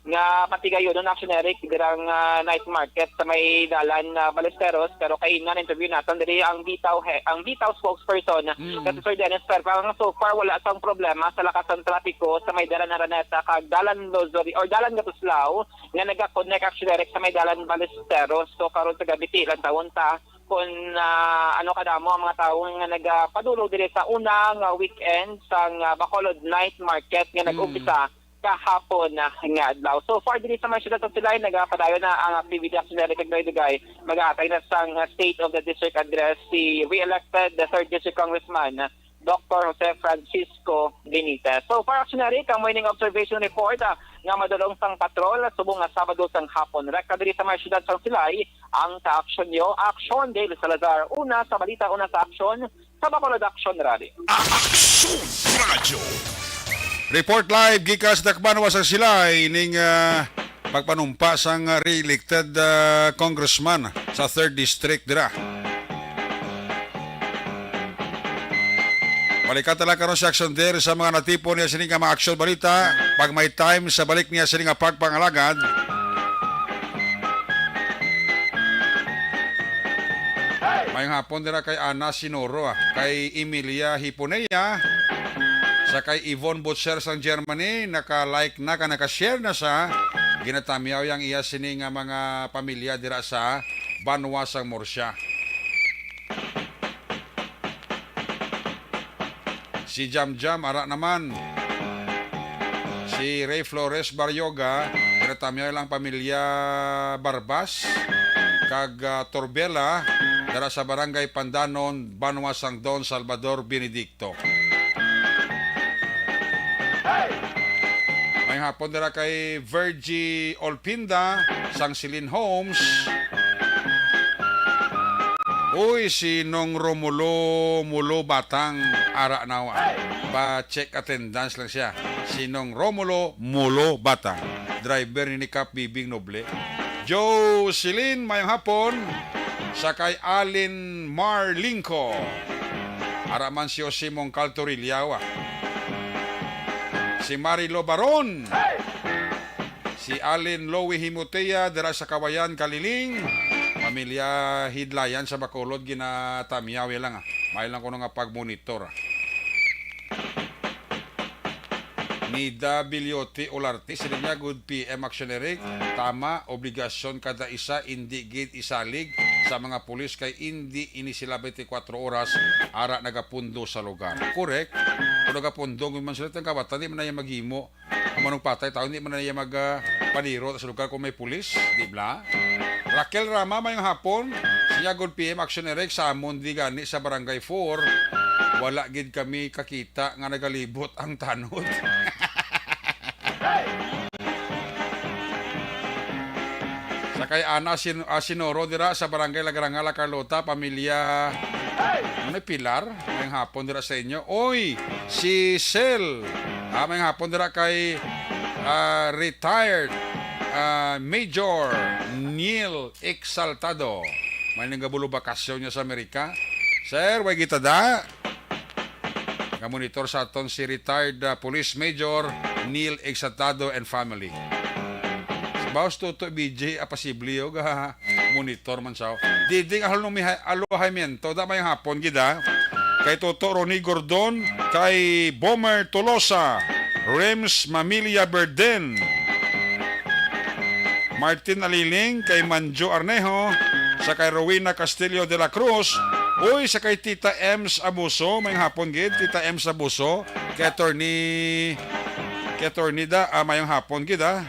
nga patigayon, Action Eric, dirang, ah, night market sa may dalan, ah, Ballesteros. Pero kay ina interview natin diri ang Bitaw he-, ang Bitaw spokesperson Mm. na si Sir Dennis Perpa, nga so far wala sang problema sa lakas ng trapiko sa may dalan Araneta kag dalan Lozuri or dalan Gatuslao nga nagakonnect, Action Eric, sa may dalan Ballesteros. So karon sa gabi, tilan tawon ta kung, ah, ano kadamo ang mga tawo nga nagapadulong diri sa una nga weekend sang, ah, Bacolod Night Market nga Mm. nag-umpisa kahapon na nga adlaw. So far, diri sa may siyudad sa Silay, nagapadayon na ang activity, Action Eric, kag dugay-dugay mag-aatay na sang, ah, State of the District Address si re-elected the third District Congressman Doctor Jose Francisco Benitez. So far, Action Eric, ang morning observation report, ah, nga madulong sang patrol subong nga Sabado sang hapon. Rekta diri sa may siyudad sang Silay, ang sa aksyon nyo, Action Dale Salazar. Una sa balita, una sa aksyon, sa Bacolod Action Rally. Action Radio. Report live gikan sa Tacbanwa sa Silay ning, ah, pagpanumpa sang, ah, re-elected, ah, congressman sa third district dira. Balikan ta lang karon si Action Dale sa mga natipon niya sini nga mga aksyon balita. Pag may time sa balik niya sini nga pagpangalagad. Mayong hapon dira kay Ana Sinoro, ah, kay Emilia Hiponea, sa kay Yvonne Butcher sang Germany, naka-like na ka, naka-share na sa ginatamyaw yang iya sini nga mga pamilya dira sa banwa sang Murcia. Si Jam Jam, ara naman. Si Ray Flores Baryoga, ginatamyaw lang pamilya Barbas, kag, ah, Torbela, dara sa Barangay Pandanon, banwa sang Don Salvador Benedicto. May hapon dira kay Virgie Olpinda, sang Celine Homes. Uy, si Nong Romulo Mulo Batang, ara na wa. Pa-check attendance lang siya. Si Nong Romulo Mulo Batang, driver ni, ni Kap Bibing Noble. Jocelyn, mayong hapon. Sa kay Alin Marlingco. Ara man si Jose Mongcal Torilla, wa. Si Marilo Baron. Si Alin Lowy Himotea dira sa Kawayan, Kaliling. Pamilya Hidlayan sa Bacolod, ginatamyaw lang, ah. May lang kuno nga pagmonitor, ah. Ni W T Olarte, sila niya, good P M Action Eric. Tama, obligasyon kada isa, indi gid isalig sa mga pulis kay indi ini sila twenty-four oras ara nagapundo sa lugar. Correct. Kung nagapundo man sila, tang kawatan, di man na iya maghimo. Ang manong patay tao, hindi man na iya mag, ah, paniro sa lugar kung may pulis, di ba? Raquel Rama, mayong hapon. Siya, good P M Action Eric, sa amon di gani sa Barangay four, wala gid kami kakita nga nagalibot ang tanod. Sa kay Ana Sin-, ah, Sinoro dira sa Barangay Lagarangala, Carlota, pamilya, ano, Pilar, mayong hapon dira sa inyo. Oy, si Sel, ah, mayong hapon dira kay, ah, retired, ah, Major Neil Exaltado. May nang gabulo bakasyon niya sa Amerika. Sir, way gitada. Nga monitor sa aton si retired, ah, Police Major Neil Exatado and family. Baos Toto B J, apasible, oh, ga monitor man siya. Diding Alonmiha-, Alohaymiento, da, mayong hapon gid, ah. Kay Toto Ronnie Gordon, kay Bomer Tolosa, Rems Mamilia Berden, Martin Aliling, kay Manjo Arnejo, sa kay Rowena Castillo de la Cruz, uy, sa kay Tita Ems Abuso, mayong hapon gid, Tita Ems Abuso, kay Attorney, kay Attorney da, ah, mayong hapon gid, ah.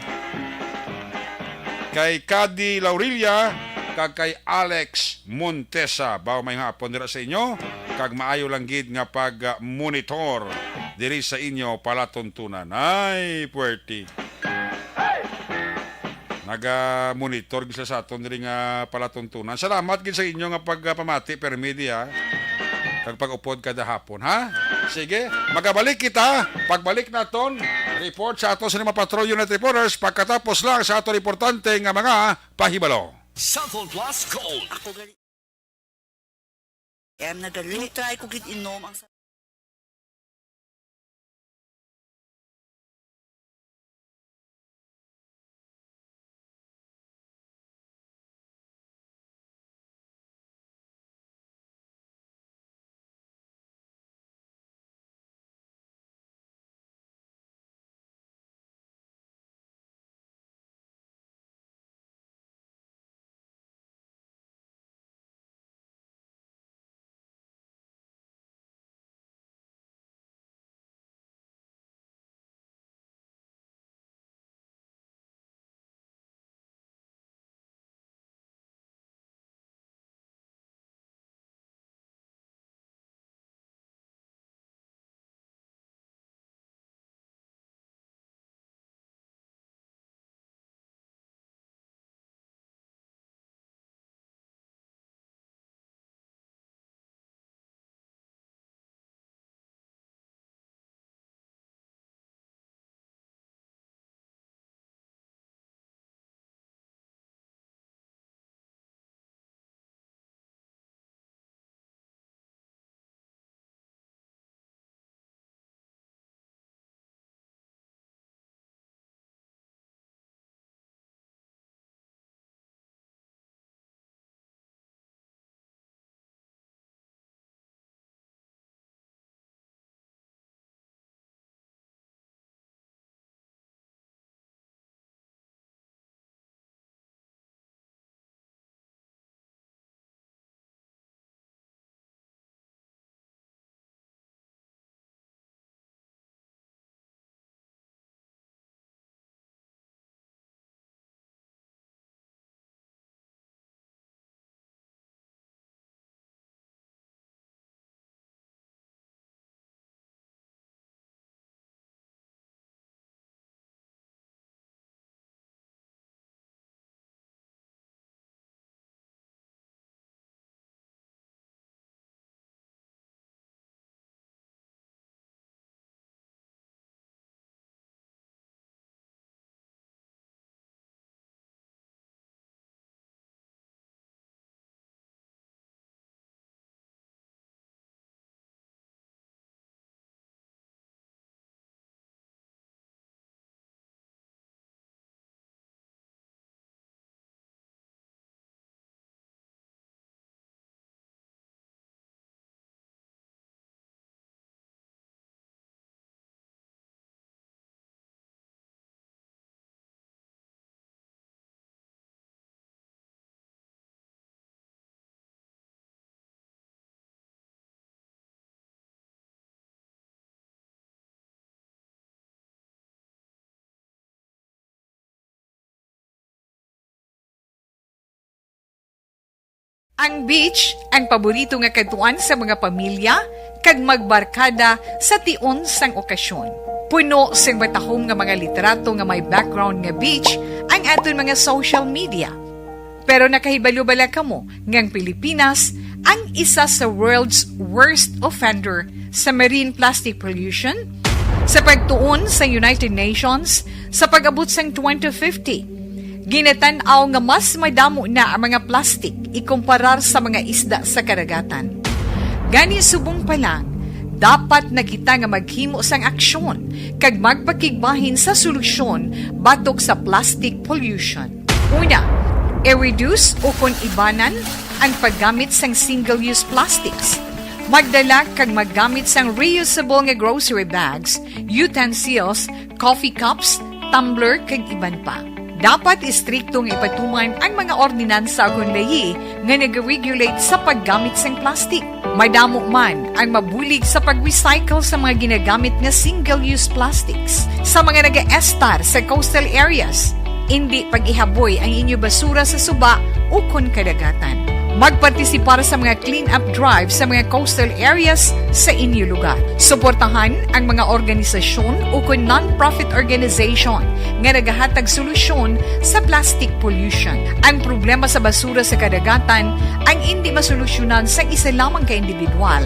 Kay Kadi Laurilla, kag kay Alex Montesa. Baw, mayong hapon dira sa inyo, kag maayo lang gid nga pag-monitor diri sa inyo palatuntunan. Ay, puwerte. Naga-monitor gid sila sa aton diri nga palatuntunan. Salamat gid sa inyo nga pagpamati, permi diha, kag pag-upod kada hapon, ha? Sige, magabalik kita. Pagbalik naton, report sa aton sa mga Patrol Unit Reporters pagkatapos lang sa aton importante nga mga pahibalo. Cellphone Plus Gold. Ako gali. Em, nadali. Try ko gid inom ang sa- Ang beach ang paborito nga kadtuan sa mga pamilya kag magbarkada sa tion sang okasyon. Puno sing matahom nga mga litrato nga may background nga beach ang aton mga social media. Pero nakahibalo bala kamo nga ang Pilipinas ang isa sa world's worst offender sa marine plastic pollution? Sa pagtuon sa United Nations, sa pag-abot sang twenty fifty, Ginatan-aw nga mas madamo na ang mga plastik ikumparar sa mga isda sa kadagatan. Gani, subong pa lang, dapat na kita nga maghimo sang aksyon kag magpakigbahin sa solusyon batok sa plastic pollution. Una, i-reduce ukon ibanan ang paggamit sang single-use plastics. Magdala kag maggamit sang reusable nga grocery bags, utensils, coffee cups, tumbler, kag iban pa. Dapat istrikto nga ipatuman ang mga ordinansa ukon layi nga nag-regulate sa paggamit sang plastic. Madamo man ang mabulig sa pag-recycle sa mga ginagamit nga single-use plastics. Sa mga nagaestar sa coastal areas, indi pag-ihaboy ang inyo basura sa suba ukon kadagatan. Magpartisipar sa mga clean-up drive sa mga coastal areas sa inyo lugar. Suportahan ang mga organisasyon ukon non-profit organization nga nagahatag solusyon sa plastic pollution. Ang problema sa basura sa kadagatan ang indi masolusyonan sang isa lamang ka individual,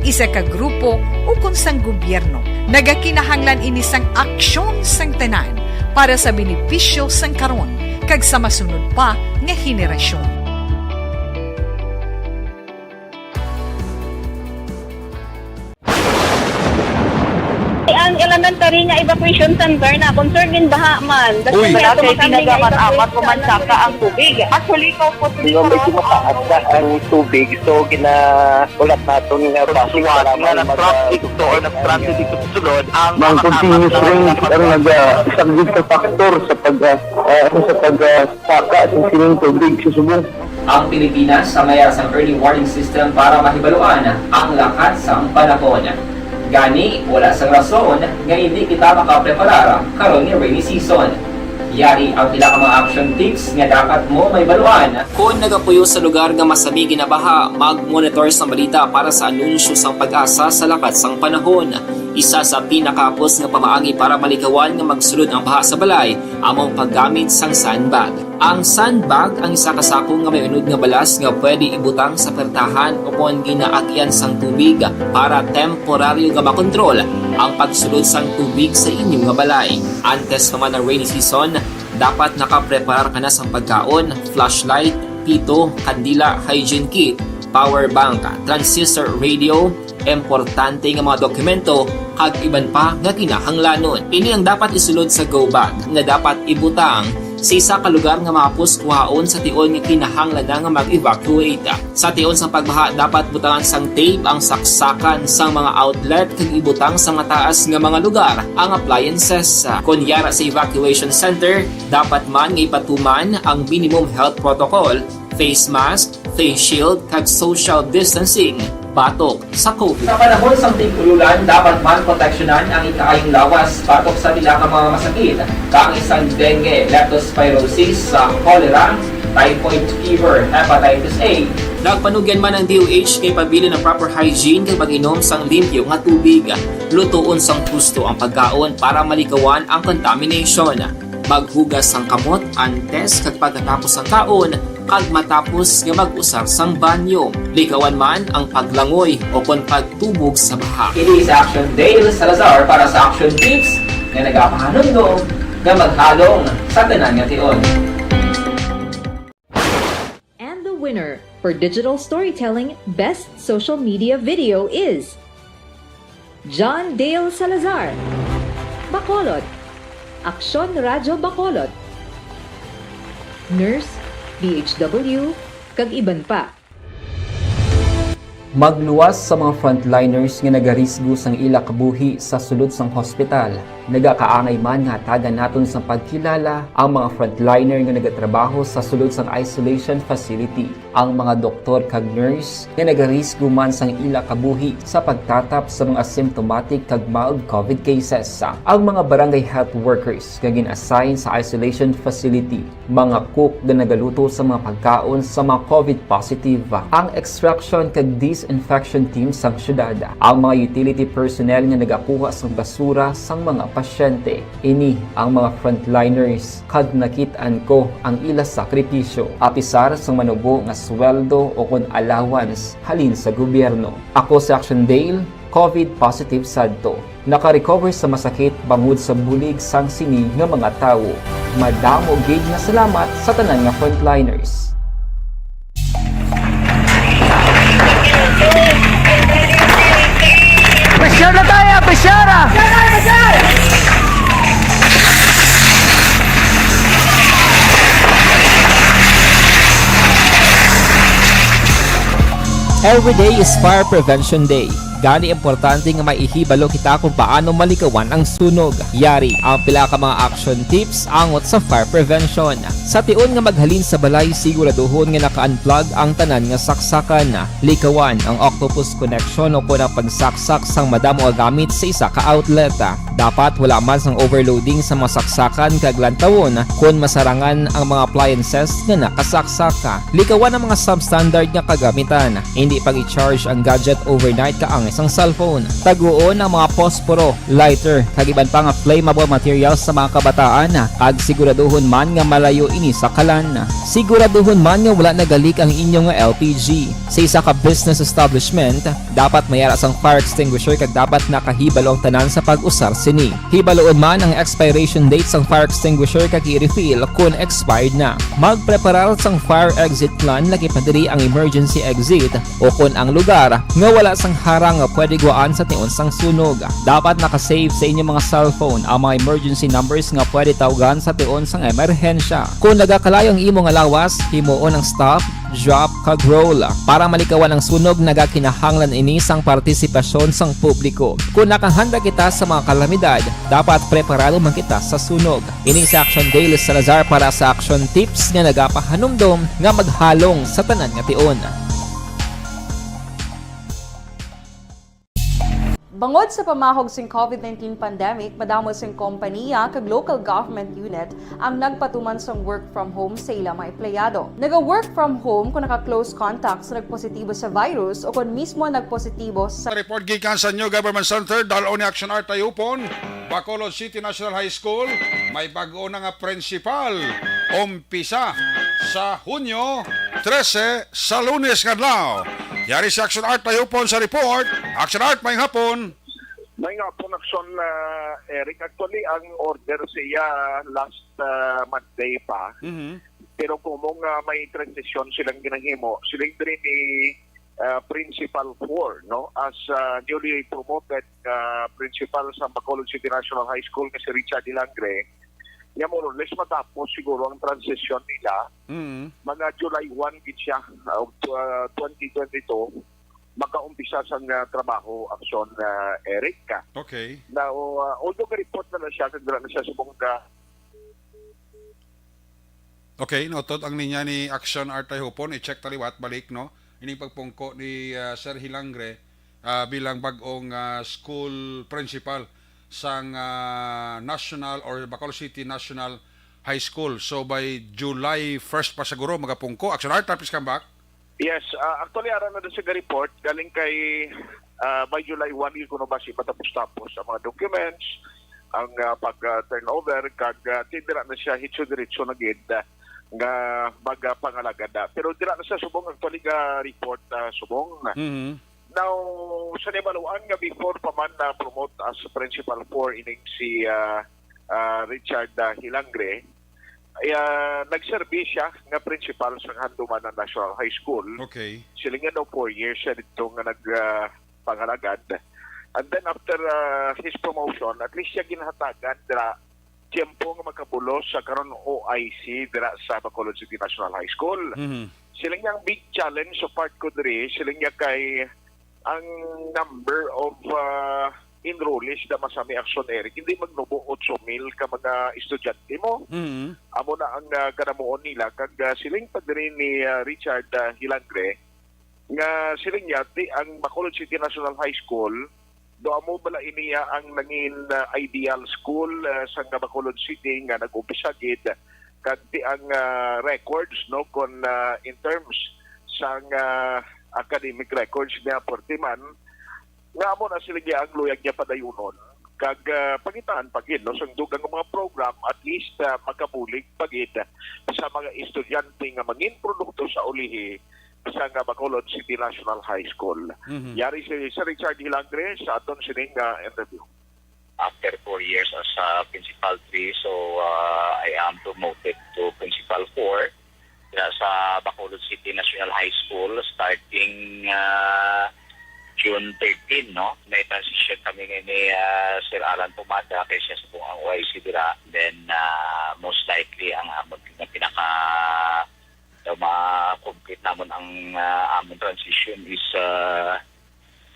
isa ka grupo, ukon sang gobyerno. Nagakinahanglan ini sang aksyon sang tanan para sa benepisyo sang karon kag sa masunod pa nga henerasyon. Ang elementary nga evacuation center na concerned in baha man. Uy. Wala kay ginagamat-amat ko man saka ang tubig. Actually, ko po Yung medyo mataas na ang tubig, so gina-, ulat naton nga base Suwat para nga mag-, nag-traffic to or nag-transit dito sa sulod, ang Ang mga continuous kasama rain ang naga-, isang big factor sa pag-, ah, ah, sa pag-, ah, saka sa sining tubig sa subong. Ang Pilipinas sa mayar sang early warning system para mahibaluan ang lakat sang panahon. Gani, wala sang rason nga indi kita makapreparar karon nga rainy season. Yari ang pila ka mga action tips nga dapat mo mahibaluan. Kon nagapuyo sa lugar nga masami ginabaha, mag-monitor sang balita para sa anunsyo sang PAGASA sa lakat sang panahon. Isa sa pinakahapos nga pamaagi para malikawan nga magsulod ang baha sa balay amo ang paggamit sang sandbag. Ang sandbag ang isa ka sako nga may unod nga balas nga pwede ibutang sa pertahan ukon ginaagyan sang tubig para temporaryo nga makontrol ang pagsulod sang tubig sa inyo nga balay. Antes pa man ang rainy season, dapat nakapreparar ka na sang pagkaon, flashlight, pito, kandila, hygiene kit, power bank, transistor radio, importante nga mga dokumento, kag iban pa nga kinahanglanon. Ini ang dapat isulod sa go bag nga dapat ibutang sa isa ka lugar nga mahapos kuhaon sa tion nga kinahanglan na nga mag-evacuate. Sa tion sang pagbaha, dapat butangan sang tape ang saksakan sang mga outlet kag ibutang sa mataas nga mga lugar ang appliances. Kon yara sa evacuation center, dapat man nga ipatuman ang minimum health protocol, face mask, face shield, kag social distancing batok sa COVID. Sa panahon sang tig-ululan, dapat man proteksyonan ang ikaayong lawas batok sa pila ka mga masakit, kaangay sang dengue, leptospirosis, sa cholera, typhoid fever, hepatitis A. Nagpanugyan man ang D O H nga ipabilin ang proper hygiene kag pag-inom sang limpyo nga tubig. Lutoon sang husto ang pagkaon para malikawan ang contamination. Maghugas sang kamot antes kag pagkatapos sang kaon, kag matapos nga mag-usar sang banyo. Likawan man ang paglangoy ukon pagtubog sa baha. Ini si Action Dale Salazar para sa Action Tips nga nagapahanumdom nga maghalong sa tanan nga tion. And the winner for Digital Storytelling Best Social Media Video is John Dale Salazar, Bacolod, Aksyon Radyo Bacolod, Nurse, D H W, kag iban pa. Magluwas sa mga frontliners nga nagarisgo sang ila kabuhi sa sulod sang hospital. Nagakaangay man nga hatagan naton sang pagkilala ang mga frontliner nga nagatrabaho sa sulod sang isolation facility, ang mga doktor kag nurse nga nagarisgo man sang ila kabuhi sa pagtatap sa mga asymptomatic kag mild COVID cases, ang mga barangay health workers nga gin-assign sa isolation facility, mga cook nga nagaluto sa mga pagkaon sa mga COVID positive, ang extraction kag disinfection team sang syudad, ang mga utility personnel nga nagakuha sang basura sang mga pasyente. Ini ang mga frontliners, kag nakit-an ko ang ila sakripisyo, apisar sang manubo nga sweldo ukon allowance halin sa gobyerno. Ako si Action Dale, COVID positive sadto. Naka-recover sa masakit bangod sa bulig sang sini nga mga tawo. Madamo gid nga salamat sa tanan nga frontliners. Pressure na tayo! Pressure! Every day is Fire Prevention Day. Gani, importante nga may ihibalo kita kung paano malikawan ang sunog. Yari ang pila ka mga action tips angot sa fire prevention. Sa tion nga maghalin sa balay, siguraduhon nga naka-unplug ang tanan nga saksakan. Likawan ang octopus connection o kon ang pagsaksak sang madamo nga gamit sa isa ka outlet. Dapat wala man sang overloading sa mga saksakan kag lantawon kon masarangan ang mga appliances nga nakasaksak. Likawan ang mga substandard nga kagamitan. Hindi pag-i-charge ang gadget overnight kaangay sang cellphone. Taguon ang mga posporo, lighter, kag iban pa nga flammable materials sa mga kabataan, kag siguraduhon man nga malayo ini sa kalan. Siguraduhon man nga wala nagalik ang inyo nga L P G. Sa isa ka business establishment, dapat may ara sang fire extinguisher kag dapat nakahibalo ang tanan sa pag-usar sini. Hibaloon man ang expiration date sang fire extinguisher kag i-refill kon expired na. Magpreparar sang fire exit plan, lakip na diri ang emergency exit o kon ang lugar nga wala sang harang nga pwede guwaan sa tion sang sunog. Dapat naka-save sa inyo mga cellphone ang mga emergency numbers nga pwede tawgan sa tion sang emerhensya. Kon nagakalayo ang imo nga lawas, himuon ang stop, drop, kag roll. Para malikawan ang sunog, nagakinahanglan ini sang partisipasyon sang publiko. Kon nakahanda kita sa mga kalamidad, dapat preparado man kita sa sunog. Ini si Action Dale Salazar para sa Action Tips nga nagapahanumdom nga maghalong sa tanan nga tion. Bangod sa pamahog sing COVID nineteen pandemic, madamo sing kompaniya kag local government unit ang nagpatuman sang work from home sa ila mga empleyado. Naga-work from home kon naka-close contact sa nagpositibo sa virus o kon mismo nagpositibo sa Report gikan sa New Government Center, dal-on ni Action Art Tayupon, Bacolod City National High School, may bag-o na nga principal. Umpisa sa Hunyo trese, sa Lunes nga adlaw. Yari si Action Art Tayupon sa report. Action Art, maayong hapon. Maayong hapon, Action, ah, Eric. Actually, ang order siya last, ah, Monday pa. Mhm. Pero kumong, ah, may transition silang ginahimo, silang diri ni, ah, Principal four, no? As, ah, newly promoted, ah, principal sa Bacolod City National High School nga si Richard Hilangre, ya more or less matapos siguro ang transition nila. Mhm. Mga July one gid siya, ah, of, ah, twenty twenty-two, makaumpisa sang, ah, trabaho, Action, ah, Eric. Okay. Now, ah, although ga-report na na siya, kag dira na siya subong ka. Okay, noted ang linya ni Action Art Tayupon. I-check ta liwat balik, no? Ining pagpungko ni, ah, Sir Hilangre, ah, bilang bag-ong, ah, school principal sang, ah, National or Bacolod City National High School. So, by July first pa siguro magapungko. Action Art, please come back. Yes, ah, actually, ara na daw sa report, galing kay, ah, by July one, yun kuno basi matapos-tapos ang mga documents, ang, ah, pag, ah, turnover, kag, ah, ti-, dira na siya, hitso-diretso na gid, ah, nga mag, ah, pangalagad na. Pero dira na siya subong, actually, ga report, ah, subong. Mhm. Now, sa nahibaluan nga before pa man na-promote as principal four ining si, ah, ah, Richard, ah, Hilangre, ay, ah, nagserbi siya nga principal sa Handumanan National High School. Okay. Siling niya daw four years siya dito nga nag, ah, pangalagad. And then after, ah, his promotion, at least siya ginhatagan dira tiyempo nga makabulos sa karon O I C dira sa Bacolod City National High School. Mhm. Siling niya ang big challenge sa part ko diri, siling niya kay ang number of, ah, enrollees na masami, Action, Eric, hindi magnubo otso mil ka mga estudyante mo. Mhm. Amo na ang, ah, kanamuon nila. Kag, ah, siling pa diri ni, ah, Richard, ah, Hilangre, nga siling niya, ti ang Bacolod City National High School, do amo bala iniya ang nangin, ah, ideal school, ah, sa nga Bacolod City nga nag-umpisa gid, kag ti ang, ah, records, no, kon, ah, in terms sang, ah, academic records niya, forty man, nga amo na sila niya ang luyag niya padayunon. Kag, ah, pangitaan pa gid, no, sang dugang nga mga program, at least, ah, makabulig pa gid sa mga estudyante nga mangin produkto sa ulihi, sa nga Bacolod City National High School. Mhm. Yari si Sir Richard Hilagre sa aton sining, ah, interview. After four years as a principal three, so, ah, I am promoted to principal four. Dira sa Bacolod City National High School starting, ah, June thirteen, no? May transition kami ni, ni, ah, Sir Alan Pomada kay siya subong ang O I C dira. Then, ah, most likely ang amon nga pinaka, daw ma-complete namon ang, ah, amon transition is, ah,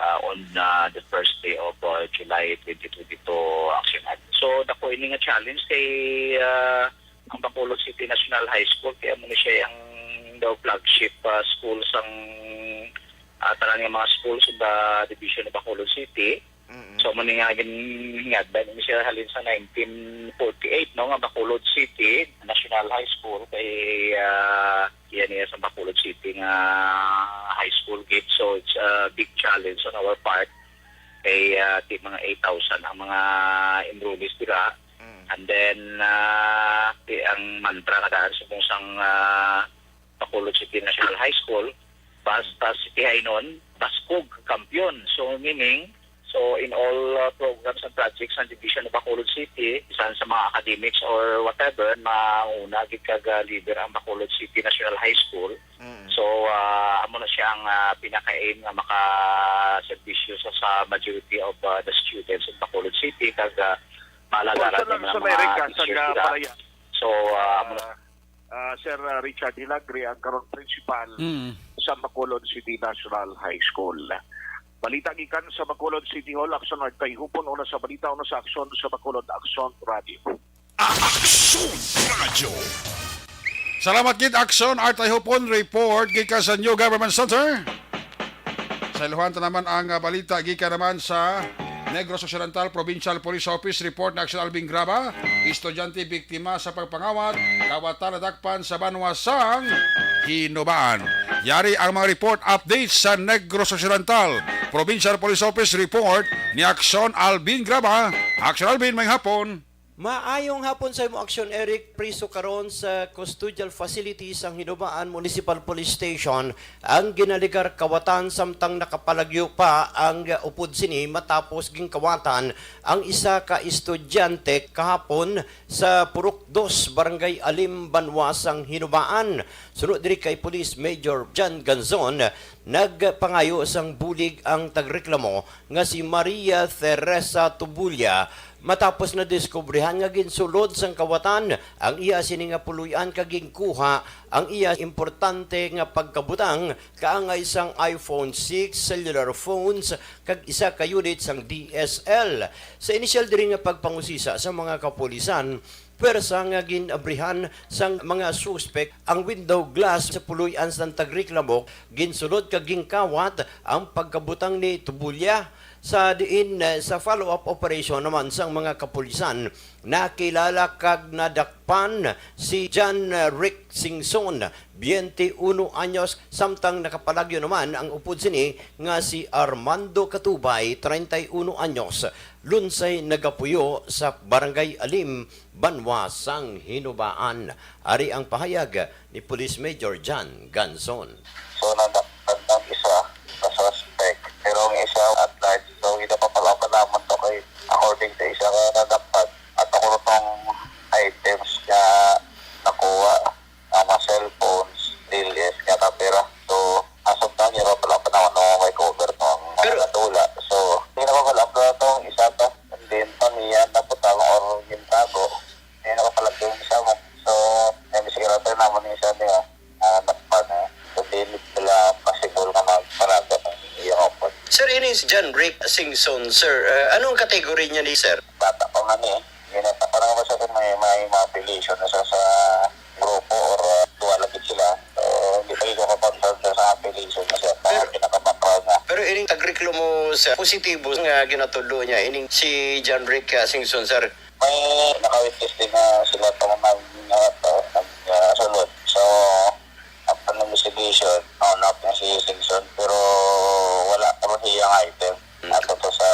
ah, on, ah, the first day of, ah, July twenty twenty-two, Action Ad. So, dako ini nga challenge kay, ah, ang Bacolod City National High School, kaya mo ni siya ang daw flagship, ah, school sang, ah, tanan nga mga schools sa division of Bacolod City. Mm-mm. So, mo ni nga ginhingad ba ni siya halin sa nineteen forty-eight, no, nga Bacolod City National High School kay, ah, iya niya sa Bacolod City nga high school gate. So, it's a big challenge on our part. Kay, ah, ti mga eight thousand ang mga enrollees dira. Mm. And then, ah, ti ang mantra nga daan subong sang, ah, Bacolod City National High School, basta City High non, baskog, kampiyon. So, meaning, so in all, uh, programs and projects ng Division of Bacolod City, bisan sa mga academics or whatever, mauna gid kag, uh, leader ang Bacolod City National High School. Mm. So, uh, amo na siya ang, uh, pinaka-aim nga makaserbisyo sa, sa majority of, uh, the students in Bacolod City, kag, uh, maalagaran Kwarta lang ng sa mga Amerika, sa teachers nila. Palaya. So, uh, amo na Ah, ah, Sir, ah, Richard Hilagre ang karon principal Mm. sa Bacolod City National High School. Balita gikan sa Bacolod City Hall, Aksyon Artay Hupon, una sa balita, una sa aksyon sa Bacolod, Aksyon Radio. Aksyon Radio. Salamat gid, Aksyon Artay Hupon, report gikan sa New Government Center. Sa iluhan ta naman ang, ah, balita gikan naman sa Negros Occidental Provincial Police Office. Report ni Aksyon Alvin Graba, estudyante biktima sa pagpangawat, kawatan nadakpan sa banwa sang Hinubaan. Yari ang mga report updates sa Negros Occidental Provincial Police Office. Report ni Aksyon Alvin Graba. Aksyon Alvin, may hapon. Maayong hapon sa imo, Aksyon Eric. Priso karon sa custodial facility sang Hinubaan Municipal Police Station ang ginalegar kawatan, samtang nakapalagyo pa ang upod sini matapos ginkawatan ang isa ka estudyante kahapon sa Purok Dos, Barangay Alim, banwa sang Hinubaan. Suno diri kay Police Major John Ganzon, nagpangayo sang bulig ang tagreklamo nga si Maria Teresa Tubulia, matapos nadiskubrihan nga ginsulod sang kawatan ang iya sini nga puloy-an kag ginkuha ang iya importante nga pagkabutang, kaangay sang iPhone six, cellular phones, kag isa ka unit sang D S L. Sa inisyal diri nga pagpangusisa sa mga kapulisan, pwersa nga gin-abrihan sang mga suspek ang window glass sa puloy-an sang tagreklamo, ginsulod kag ginkawat ang pagkabutang ni Tubulia. Sa diin, eh, sa follow-up operation naman sang mga kapulisan, nakilala kag nadakpan si John Rick Singson, twenty-one anyos, samtang nakapalagyo naman ang upod sini nga si Armando Katubay, treinta y uno anyos, lunsay nagapuyo sa Barangay Alim, banwa sang Hinubaan. Ari ang pahayag ni Police Major John Ganzon. So, nadakpan ang isa ka suspect. Pero ang isa at large, so, ginapapalaban naman to kay, according sa isa ka nadakpan, at ako tong items nga nakuha, ah, mga cellphones, dilis, nga kamera. So, as of now, ginapapalaban naman no may cover no ang mga Pero natula. So, ginapapalaban na to ang isa pa. And then, pamiya na butang or gintago. Kaya nakapalagyo ang isa mo. So, kaya misigurado naman yung isa niya, ah, nakpan, eh. So, di nila possible nga magparago ang iyang opod. Sir, ini si John Rick Singson, sir. Eh, anong category niya ni sir? Bata pa man, eh. Ginata pa naman siya kung may, may mga affiliation na siya sa grupo or, ah, duwa lagi sila. So, hindi pa ko confirm sa, sa affiliation na siya. Pero, pinaka-background na. Pero ining tagreklamo, sir, positibo nga ginatudlo niya, ining si John Rick, ah, Singson, sir. May naka-witness din nga sila pa man nag, nag, ah, sulod. So, upon investigation, naunat na si Singson, pero wala pa man siya ang item. Mm. Ato to sa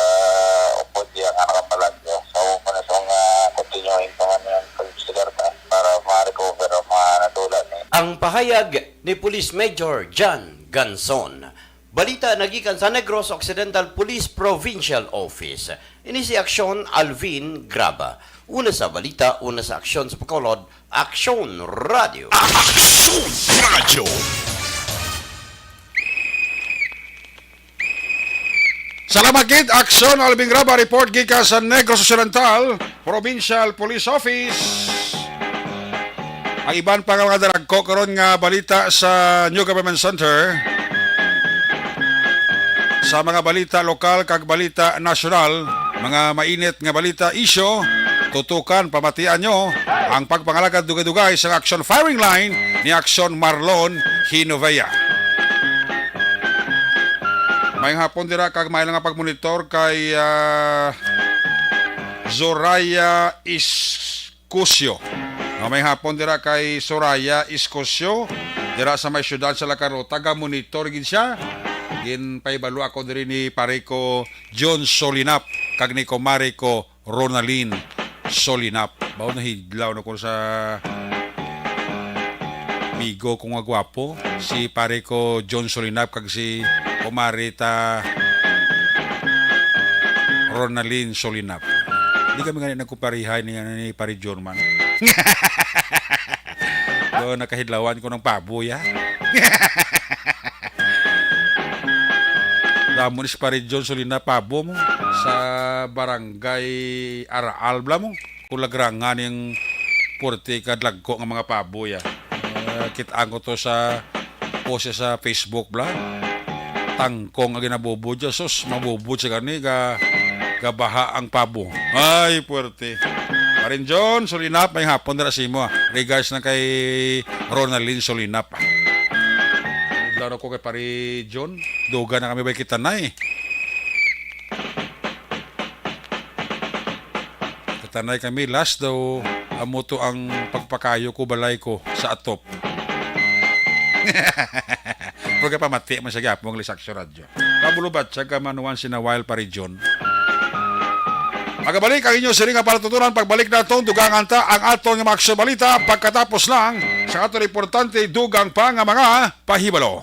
upod niya nga nakapalagyo. So, kung ano itong, ah, continuing pa man yung pag-investigar ka para ma-recover ang mga natula ni. Ang pahayag ni Police Major John Ganson. Balita nagikan sa Negros Occidental Police Provincial Office. Ini si Aksyon Alvin Graba. Una sa balita, una sa aksyon sa Bacolod, Aksyon Radio. Aksyon Radio. Salamat gid, Aksyon Alvin Graba, report gikan sa Negros Occidental Provincial Police Office. Ang iban pa nga mga daragko karon nga balita sa New Government Center, sa mga balita lokal kag balita nasyonal, mga mainit nga balita, isyu, tutukan, pamatian nyo ang pagpangalagad dugay-dugay sa Aksyon Firing Line ni Aksyon Marlon Hinovea. May hapon dira kag may nga pagmonitor kay, ah, Zoraya Iscusio. No, may hapon dira kay Soraya Iscusio, dira sa may siyudad sa Lacaro. Taga-monitor gid siya. Ginpahibalo ako diri ni pare ko John Solinap kag ni kumare ko Ronalyn Solinap. Bawo nahidlaw na ko sa amigo ko nga gwapo, si pare ko John Solinap kag si kumare ta Ronalyn Solinap. Di kami gani nagkuparihay ni, ano, ni Pare John man. Do, nakahidlawan ko ng pabo, ya. Damo ni si Pare John Solinap pabo mo sa barangay Araal, bla mo. Kulagrangan yung puwerte ka dagko nga mga pabo, ya. Eh, kitaan ko to sa post sa Facebook, bla. Tangkong ang ginabubo dyan. Sus, mabubo siya gani, ga, gabaha ang pabo. Ay, puwerte. Parin John Solinap, may hapon dira sa imo, ah. Regards na kay Ronaldin Solinap, ah. Laro ko kay Pari John. Duga na kami ba kita na eh. Katanay kami, last daw, amo to ang pagpakayo ko, balay ko, sa atop. Pagkapamati man sa gyapon ang Lisaksyo Radyo. Pabulubat siya ka man once in a while pa region. Magabalik ang inyo siring nga palatutunan pagbalik naton, dugangan ta ang aton nga mga aksyon balita pagkatapos lang sa aton importante dugang pa nga mga pahibalo.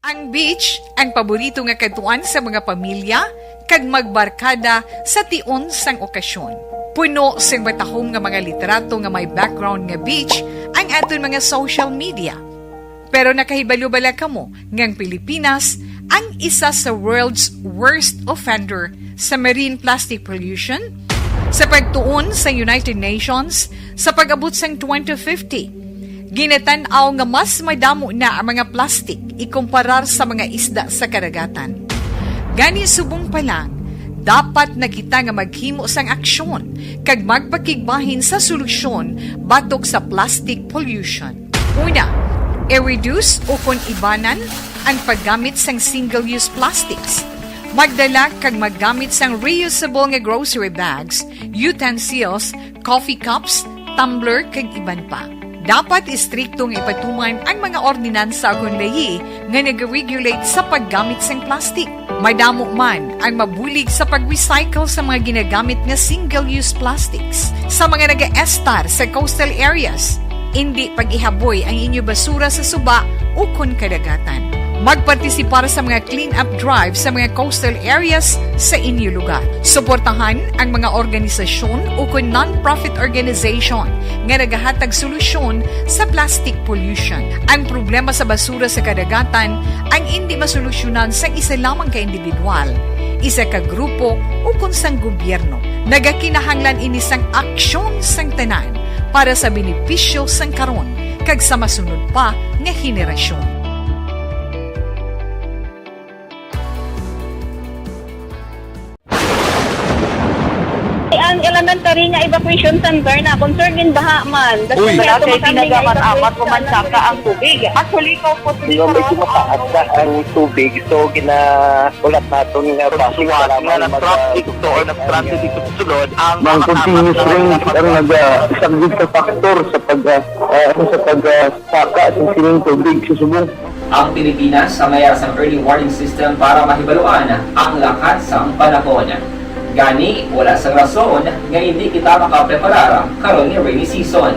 Ang beach, ang paborito nga kadtuan sa mga pamilya kag magbarkada sa tion sang okasyon. Puno sing matahom nga mga litrato nga may background nga beach ang aton mga social media. Pero nakahibalo bala kamo nga ang Pilipinas ang isa sa world's worst offender sa marine plastic pollution? Sa pagtuon sa United Nations, sa pag-abot sang twenty fifty, ginatan-aw nga mas madamo na ang mga plastik ikumparar sa mga isda sa kadagatan. Gani, subong pa lang, dapat na kita nga maghimo sang aksyon kag magpakigbahin sa solusyon batok sa plastic pollution. Una, i-reduce ukon ibanan ang paggamit sang single-use plastics. Magdala kag maggamit sang reusable nga grocery bags, utensils, coffee cups, tumbler, kag iban pa. Dapat istrikto nga ipatuman ang mga ordinansa ukon layi nga nag-regulate sa paggamit sang plastic. Madamo man ang mabulig sa pag-recycle sa mga ginagamit nga single-use plastics. Sa mga nagaestar sa coastal areas, indi pag-ihaboy ang inyo basura sa suba ukon kadagatan. Magpartisipar sa mga clean-up drive sa mga coastal areas sa inyo lugar. Suportahan ang mga organisasyon ukon non-profit organization nga nagahatag solusyon sa plastic pollution. Ang problema sa basura sa kadagatan ang indi masolusyonan sang isa lamang ka individual, isa ka grupo, ukon sang gobyerno. Nagakinahanglan ini sang aksyon sang tanan para sa benepisyo sang karon kag sa masunod pa nga henerasyon. Ang elementary nga evacuation center na concern in baha man. Uy. Wala kay ginagamat-amat, pumansaka ang tubig. Actually, ikaw po, medyo mataas na ang tubig. So, ginahulat naton nga traffic, salamat nga nag-traffic to or nag-traffic ito sulod ang mga continuous rain ang nagasaglit sa factor sa pag, ah, ah, sa pag, ah, saka sa sining tubig sa subong. Ang Pilipinas sa mayara sang early warning system para mahibaluan ang lakat sang panahon. Gani, wala sang rason nga hindi kita makapreparar karon nga rainy season.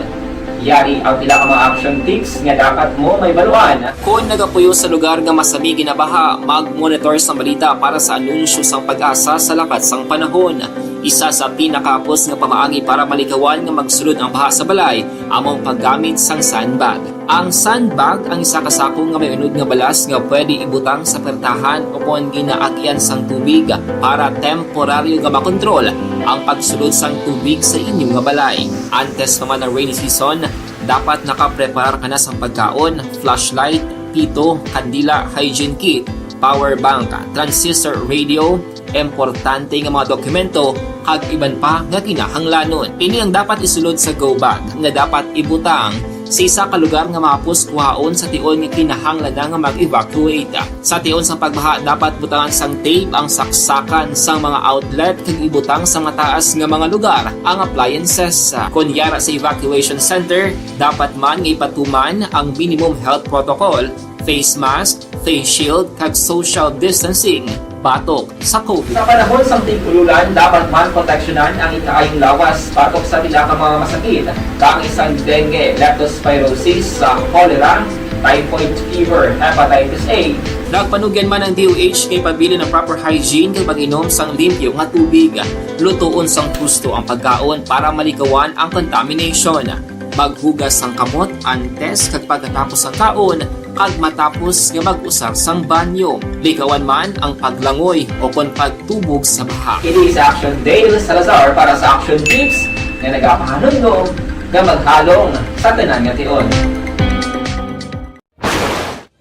Yari ang pila ka mga action tips nga dapat mo mahibaluan. Kon nagapuyo sa lugar nga masami ginabaha, mag-monitor sang balita para sa anunsyo sang PAGASA sa lakat sang panahon. Isa sa pinakahapos nga pamaagi para malikawan nga magsulod ang baha sa balay amo ang paggamit sang sandbag. Ang sandbag ang isa ka sako nga may unod nga balas nga pwede ibutang sa pertahan o kon ginaagyan sang tubig para temporaryo nga makontrol ang pagsulod sang tubig sa inyo nga balay. Antes pa man ang rainy season, dapat nakapreparar ka na sang pagkaon, flashlight, pito, kandila, hygiene kit, power bank, transistor radio, importante nga mga dokumento, kag iban pa nga kinahanglanon. Ini ang dapat isulod sa go bag nga dapat ibutang sa isa ka lugar nga mahapos kuhaon sa tion nga kinahanglan na nga mag-evacuate. Sa tion sang pagbaha, dapat butangan sang tape ang saksakan sang mga outlet kag ibutang sa mataas nga mga lugar ang appliances. Kon yara sa evacuation center, dapat man nga ipatuman ang minimum health protocol, face mask, face shield, kag social distancing batok sa COVID. Sa panahon sang tig-ululan, dapat man proteksyonan ang ikaayong lawas batok sa pila ka mga masakit, kaangay sang dengue, leptospirosis, sa cholera, typhoid fever, hepatitis A. Nagpanugyan man ang D O H nga ipabilin ang proper hygiene kag pag-inom sang limpyo nga tubig. Lutoon sang husto ang pagkaon para malikawan ang contamination. Maghugas sang kamot antes kag pagkatapos sang kaon kag matapos nga mag-usar sang banyo. Likawan man ang paglangoy o kon pagtubog sa baha. Kini si Action Dale Salazar para sa Action Tips nga nagapahanumdom nga maghalong sa tanan nga tion.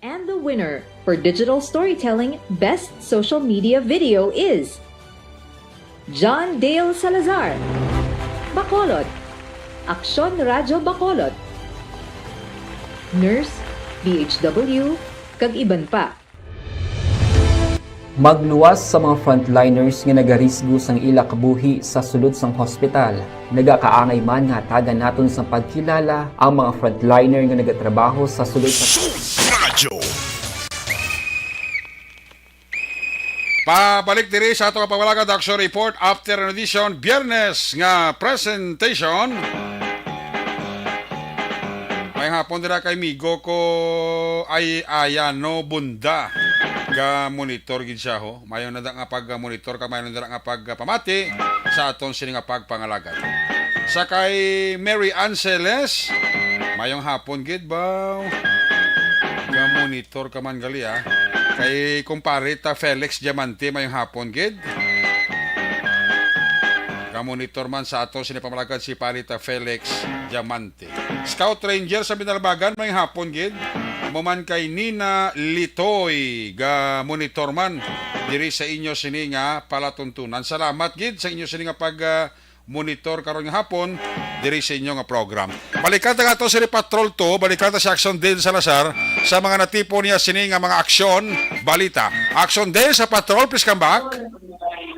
And the winner for digital storytelling best social media video is John Dale Salazar, Bacolod, Aksyon Radyo Bacolod, Nurse, D H W, kag iban pa. Magluwas sa mga frontliners nga nagarisgo sang ila kabuhi sa sulod sang hospital. Nagakaangay man nga hatagan naton sang pagkilala ang mga frontliner nga nagatrabaho sa sulod sa Radyo. Pabalik diri sa ato nga pawalagan, Action Report after an edition, Biyernes nga presentation. May hapon dira kay migo ko ay Ayano Bunda. Ga monitor gid siya ho. Mayo na da nga pag monitor ka, mayo na da nga pag pamati sa aton sini nga pagpangalagad. Sa kay Mary Angeles, mayong hapon gid ba? Ga monitor ka man gali ah. Kay kumpare ta Felix Diamante, mayong hapon gid. Ga monitor man sa aton sini pamalagan si pare ta Felix Diamante. Scout Ranger sa Binalbagan, may hapon gid. Amo man kay Nina Litoy, ga monitor man diri sa inyo sini nga palatuntunan. Salamat gid sa inyo sini nga pag ah, monitor karon nga hapon diri sa inyo nga program. Balikan ta nga to si Patrol two, balikan ta si Action Dale Salazar sa mga natipon niya sini nga mga aksyon, balita. Action Dale sa Patrol, please come back.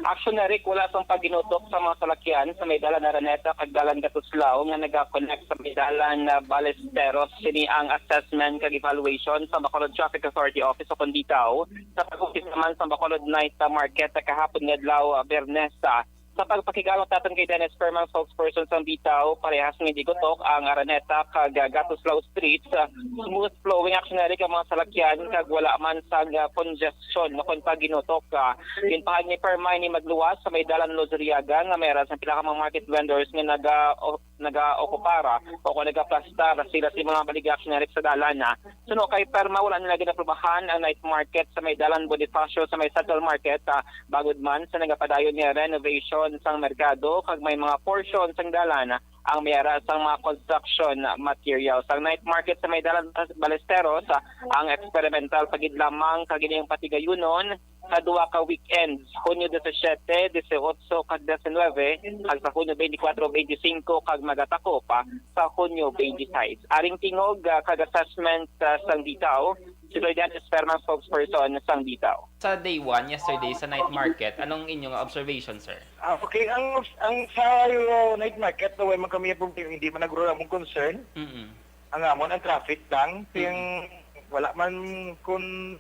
Action na Rick, wala sang pagginutok sa mga salakyan sa may dalan Araneta kag dalan Gatuslao nga naga-connect sa may dalan na Balesteros. Sini ang assessment kag evaluation sa Bacolod Traffic Authority Office o kon DTAO sa pag-umpisa man sa Bacolod Night Market kahapon nga adlaw, ah, Biyernes. Ah, sa pagpakig-alon naton kay Dennis Perman, spokesperson sang DTAO, parehas nga gigutok ang Araneta kag, ah, Gatuslao Streets. Ah, smooth flowing actually ang mga salakyan kag wala man sang, ah, congestion kon pagginutok. Ah, ginpahayag ni Perman ni magluwas sa may dalan Luzuriaga nga may ara sang pila ka mga market vendors nga naga, o, nagaokupara o kon nagaplastar sila sa mga baligya generic sa dalan. Ah, suno kay Perma, wala nila ginaprubahan ang night market sa may dalan Bonifacio sa may Central Market, ah, bangod man sa nagapadayon nga renovation sang merkado kag may mga portion sang dalan ang may ara sang mga construction materials. Ang night market sa may dalan Balesteros, ah, ang eksperimental pa gid lamang kag ini ang patigayunon sa duha ka weekends, Hunyo disisiete, disiotso, kag disinwebe, kag sa Hunyo beintikwatro, beintisingko, kag magatakop pa sa Hunyo beintisais. Aring tingog, ah, kag assessment, ah, sang DTAO, si Roy Dennis Ferman, spokesperson sang DTAO. Sa day one, yesterday, sa night market, anong inyong observation, sir? Ah, okay, ang ang sa uh, night market, no, way man kami yung problema, hindi man nagro among concern. Mm-mm. Ang amon ang traffic lang, yung Wala man kun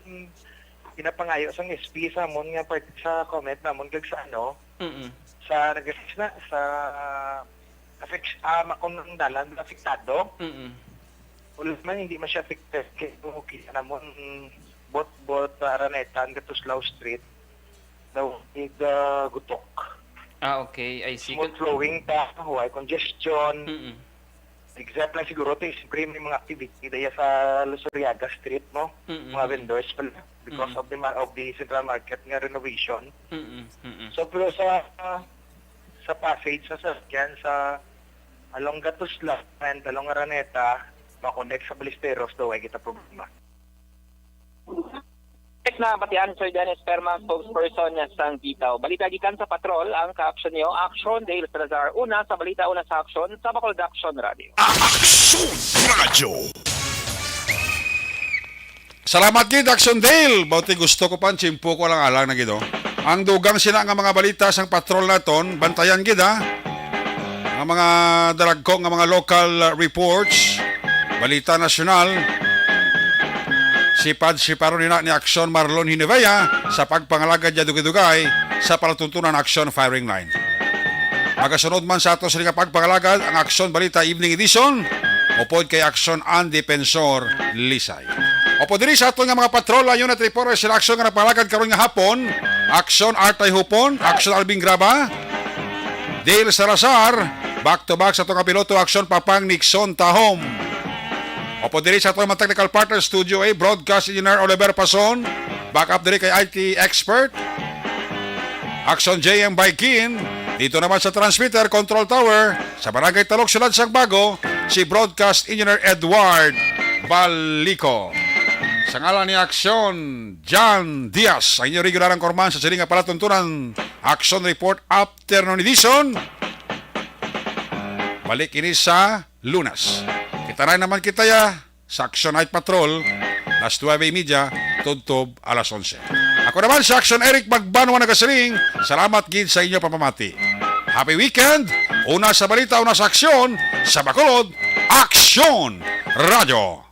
ginapangayo sang S P sa amon nga part sa comment namon kag sa ano, Mm-mm. sa nag-, na, sa affect-, ah, makon ang dalan apektado. Mm-mm. Wala man, hindi man siya affected kay kung kita namon bot-bot sa Araneta hanggang Tuslao Street, daw with, ah, gutok. Ah, okay. I see. Smooth flowing ta, way congestion. Mm-mm. Except lang siguro, te, siyempre may mga activity daya sa Luzuriaga Street, no? Mm-mm. Mga vendors pala because Mm-mm. of the mar-, of the central market nga renovation. Mm-mm. Mm-mm. So, pero sa, sa passage sa sasakyan sa along Gatuslao and along Araneta, ma-connect sa Ballesteros, daw ay kita problema. Check na batian, Sir Dennis Perma, spokesperson niya sang Bitaw. Balita gikan sa patrol, ang ka-action niyo, Action Dale Salazar. Una sa balita, una sa action, sa Bacolod Action Radio. Action Radio. Salamat gid, Action Dale. Bauti gusto ko pa, tiyempo ko lang alang na gid, oh. Ang dugang sina nga mga balita sang patrol naton, bantayan gid, ha. Ang mga daragko nga mga local, uh, reports, balita nasyonal, sipad-siparon nina ni Action Marlon Hinivea sa pagpangalagad niya dugay-dugay sa palatuntunan Action Firing Line. Magasunod man sa ato sini nga pagpangalagad ang Action Balita Evening Edition, upod kay Action An Defensor Lisay. Upod diri sa aton nga mga patrol, ayun at reporter sila Action nga nagpangalagad karon nga hapon, Action Artay Hupon, Action Alvin Graba, Dale Salazar, back to back sa ato nga piloto, Action Papang Nixon Tahom. Upod diri sa ato nga technical partner, Studio A, Broadcast Engineer Oliver Pason, backup diri kay I T expert, Action J M Baikin. Dito naman sa transmitter, control tower, sa Barangay Talok, Siyudad sang Bago, si Broadcast Engineer Edward Balico. Sa ngalan ni Action, John Diaz, ang inyo regular anchorman sa sining nga palatuntunan, Action Report Afternoon Edition. Balik ini sa Lunes. Kita na naman kita ya sa Action Night Patrol, las nuebe y media, tubtob alas onse. Ako naman sa Action Eric Magbanwa nagasiling, salamat gid sa inyo pamamati. Happy weekend! Una sa balita, una sa aksyon, sa Bacolod, Aksyon Radio!